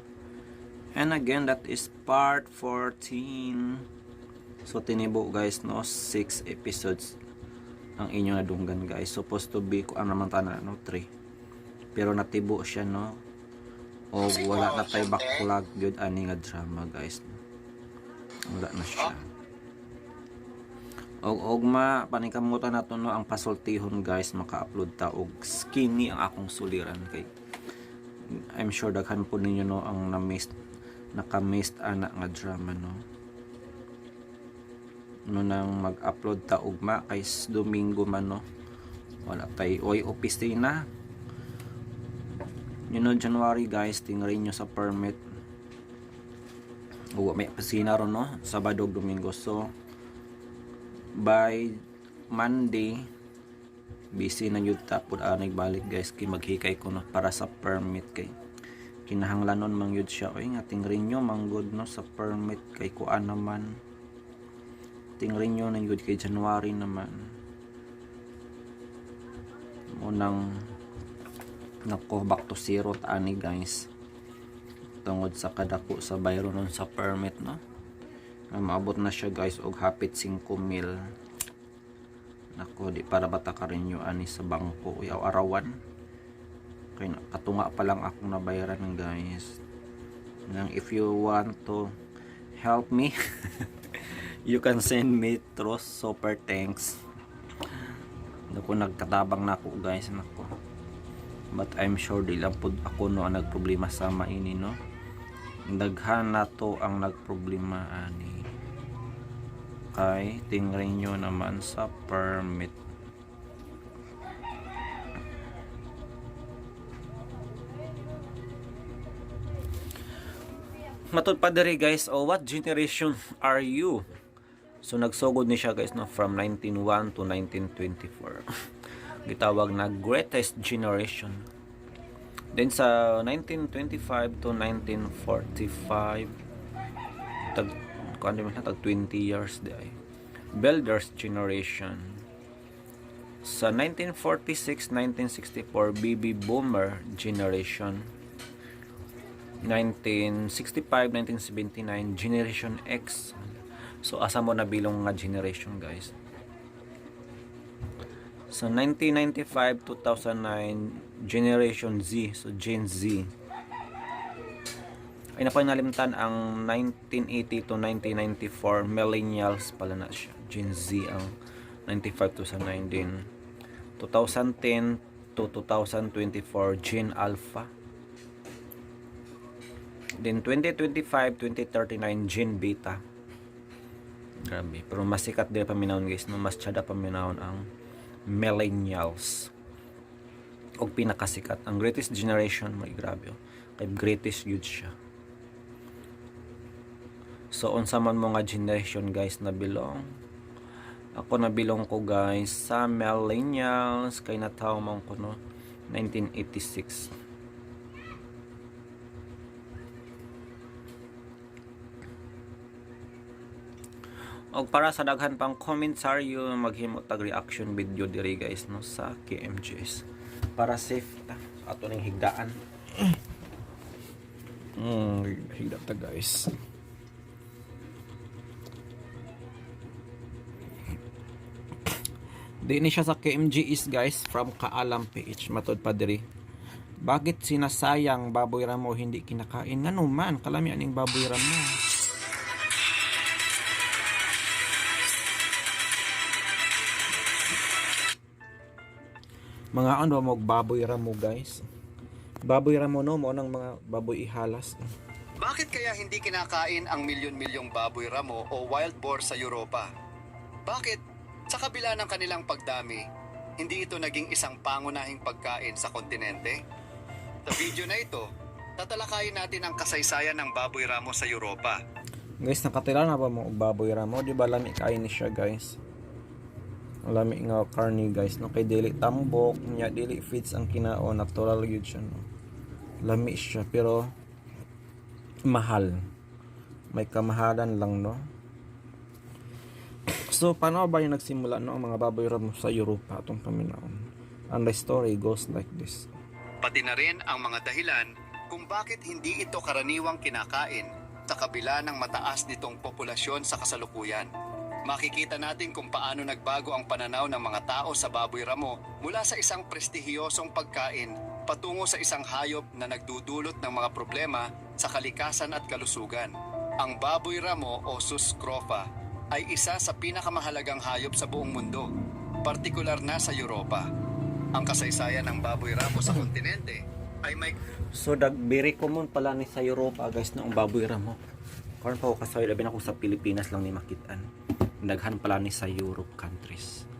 And again, that is part 14. So tinibo guys no, 6 episodes ang inyong nadunggan guys. Supposed to be ko ang naman tanan no 3. Pero natibo siya no. O wala na tay backlog gyud ani nga drama guys. Wala na siya. Og ugma paningkamutan nato no ang pasultihon guys, maka-upload ta og skinny ang akong suliran kay I'm sure daghan po ninyo no ang na-miss, naka-miss ana nga drama no. No nang mag-upload ta ugma kay Domingo man no. Wala tay oy opisina. You know, January guys, tingnan nyo sa permit. O may opisina ron no, Sabado ug Domingo. So by Monday busy na yun ta pud anay balik guys kay maghikay ko no para sa permit kay kinahanglanon man yun siya oy nga ting renew man gud no sa permit kay kuan naman ting renew na yun kay January naman unang nako back to zero ta ani guys tungod sa kadako sa bayro nun sa permit no. Nga maabot na siya guys og hapit 5 mil. Nako, di para bata ka rin yung ani sa bangko yaw arawan kay katunga pa lang akong nabayaran guys. Nang if you want to help me, you can send me through super thanks. Nako, nagkatabang na ako guys, nako. But I'm sure di lang pud ako no ang nagproblema sa maini no. Daghan na to ang nagproblema ani kay tingnan nyo naman sa permit. Matud pa diri guys, oh, what generation are you? So nagsugod ni siya guys no from 1901 to 1924. Gitawag na greatest generation. Then sa 1925 to 1945, tag kuan man siya, tag 20 years di ay. Builders generation. Sa 1946 1964, baby boomer generation. 1965 1979, generation X. So asa mo nabilong nga generation guys? So 1995 2009, generation Z, so Gen Z. Ay nakoy nalimtan ang 1980 to 1994, millennials pala na siya. Gen Z ang 95 to sa 9 din. 2010 to 2024, Gen Alpha. Then 2025 2039, Gen Beta. Grabe, pero mas sikat din paminawon guys no, mas tsada paminawon ang millennials. Og pinakasikat ang greatest generation, may grabe oh. Kay greatest yun siya. So unsa man mo nga generation guys na belong? Ako na belong ko guys sa millennials kay natawo man ko no 1986. Og para sa daghan pang komentaryo, maghimo tag reaction video diri, guys, no, sa KMJS. Para safe ta ato ning higdaan. Higda ta, guys. Di ni siya sa KMJS, guys, from Kaalam PH matod pa diri. Bakit sinasayang baboy ramo, hindi kinakain? Ngano man kalami aning baboy ramo. Mga ano mo baboy ramo, guys. Baboy ramo, no, mo nang mga baboy ihalas. Bakit kaya hindi kinakain ang milyon-milyong baboy ramo o wild boar sa Europa? Bakit, sa kabila ng kanilang pagdami, hindi ito naging isang pangunahing pagkain sa kontinente? Sa video na ito, tatalakayin natin ang kasaysayan ng baboy ramo sa Europa. Guys, nakatira na ba mo og baboy ramo? Di ba lami kain ni siya, guys? Lami nga karne, guys, no, kay dili tambok nya, dili feeds ang kinao, natural gyud siya, no. Lami siya pero mahal. May kamahalan lang, no. So paano ba yung nagsimula, no, ang mga baboy ramo sa Europa atong paminawon? And the story goes like this. Pati na rin ang mga dahilan kung bakit hindi ito karaniwang kinakain sa kabila ng mataas nitong populasyon sa kasalukuyan. Makikita natin kung paano nagbago ang pananaw ng mga tao sa baboy ramo mula sa isang prestihiyosong pagkain patungo sa isang hayop na nagdudulot ng mga problema sa kalikasan at kalusugan. Ang baboy ramo o Sus scrofa ay isa sa pinakamahalagang hayop sa buong mundo, partikular na sa Europa. Ang kasaysayan ng baboy ramo sa kontinente ay may So dag very common pala ni sa Europa, guys, no, ang baboy ramo. Karon pa ko kasaway, labi na kung sa Pilipinas lang ni makitaan. Daghan pala ni sa Europe countries.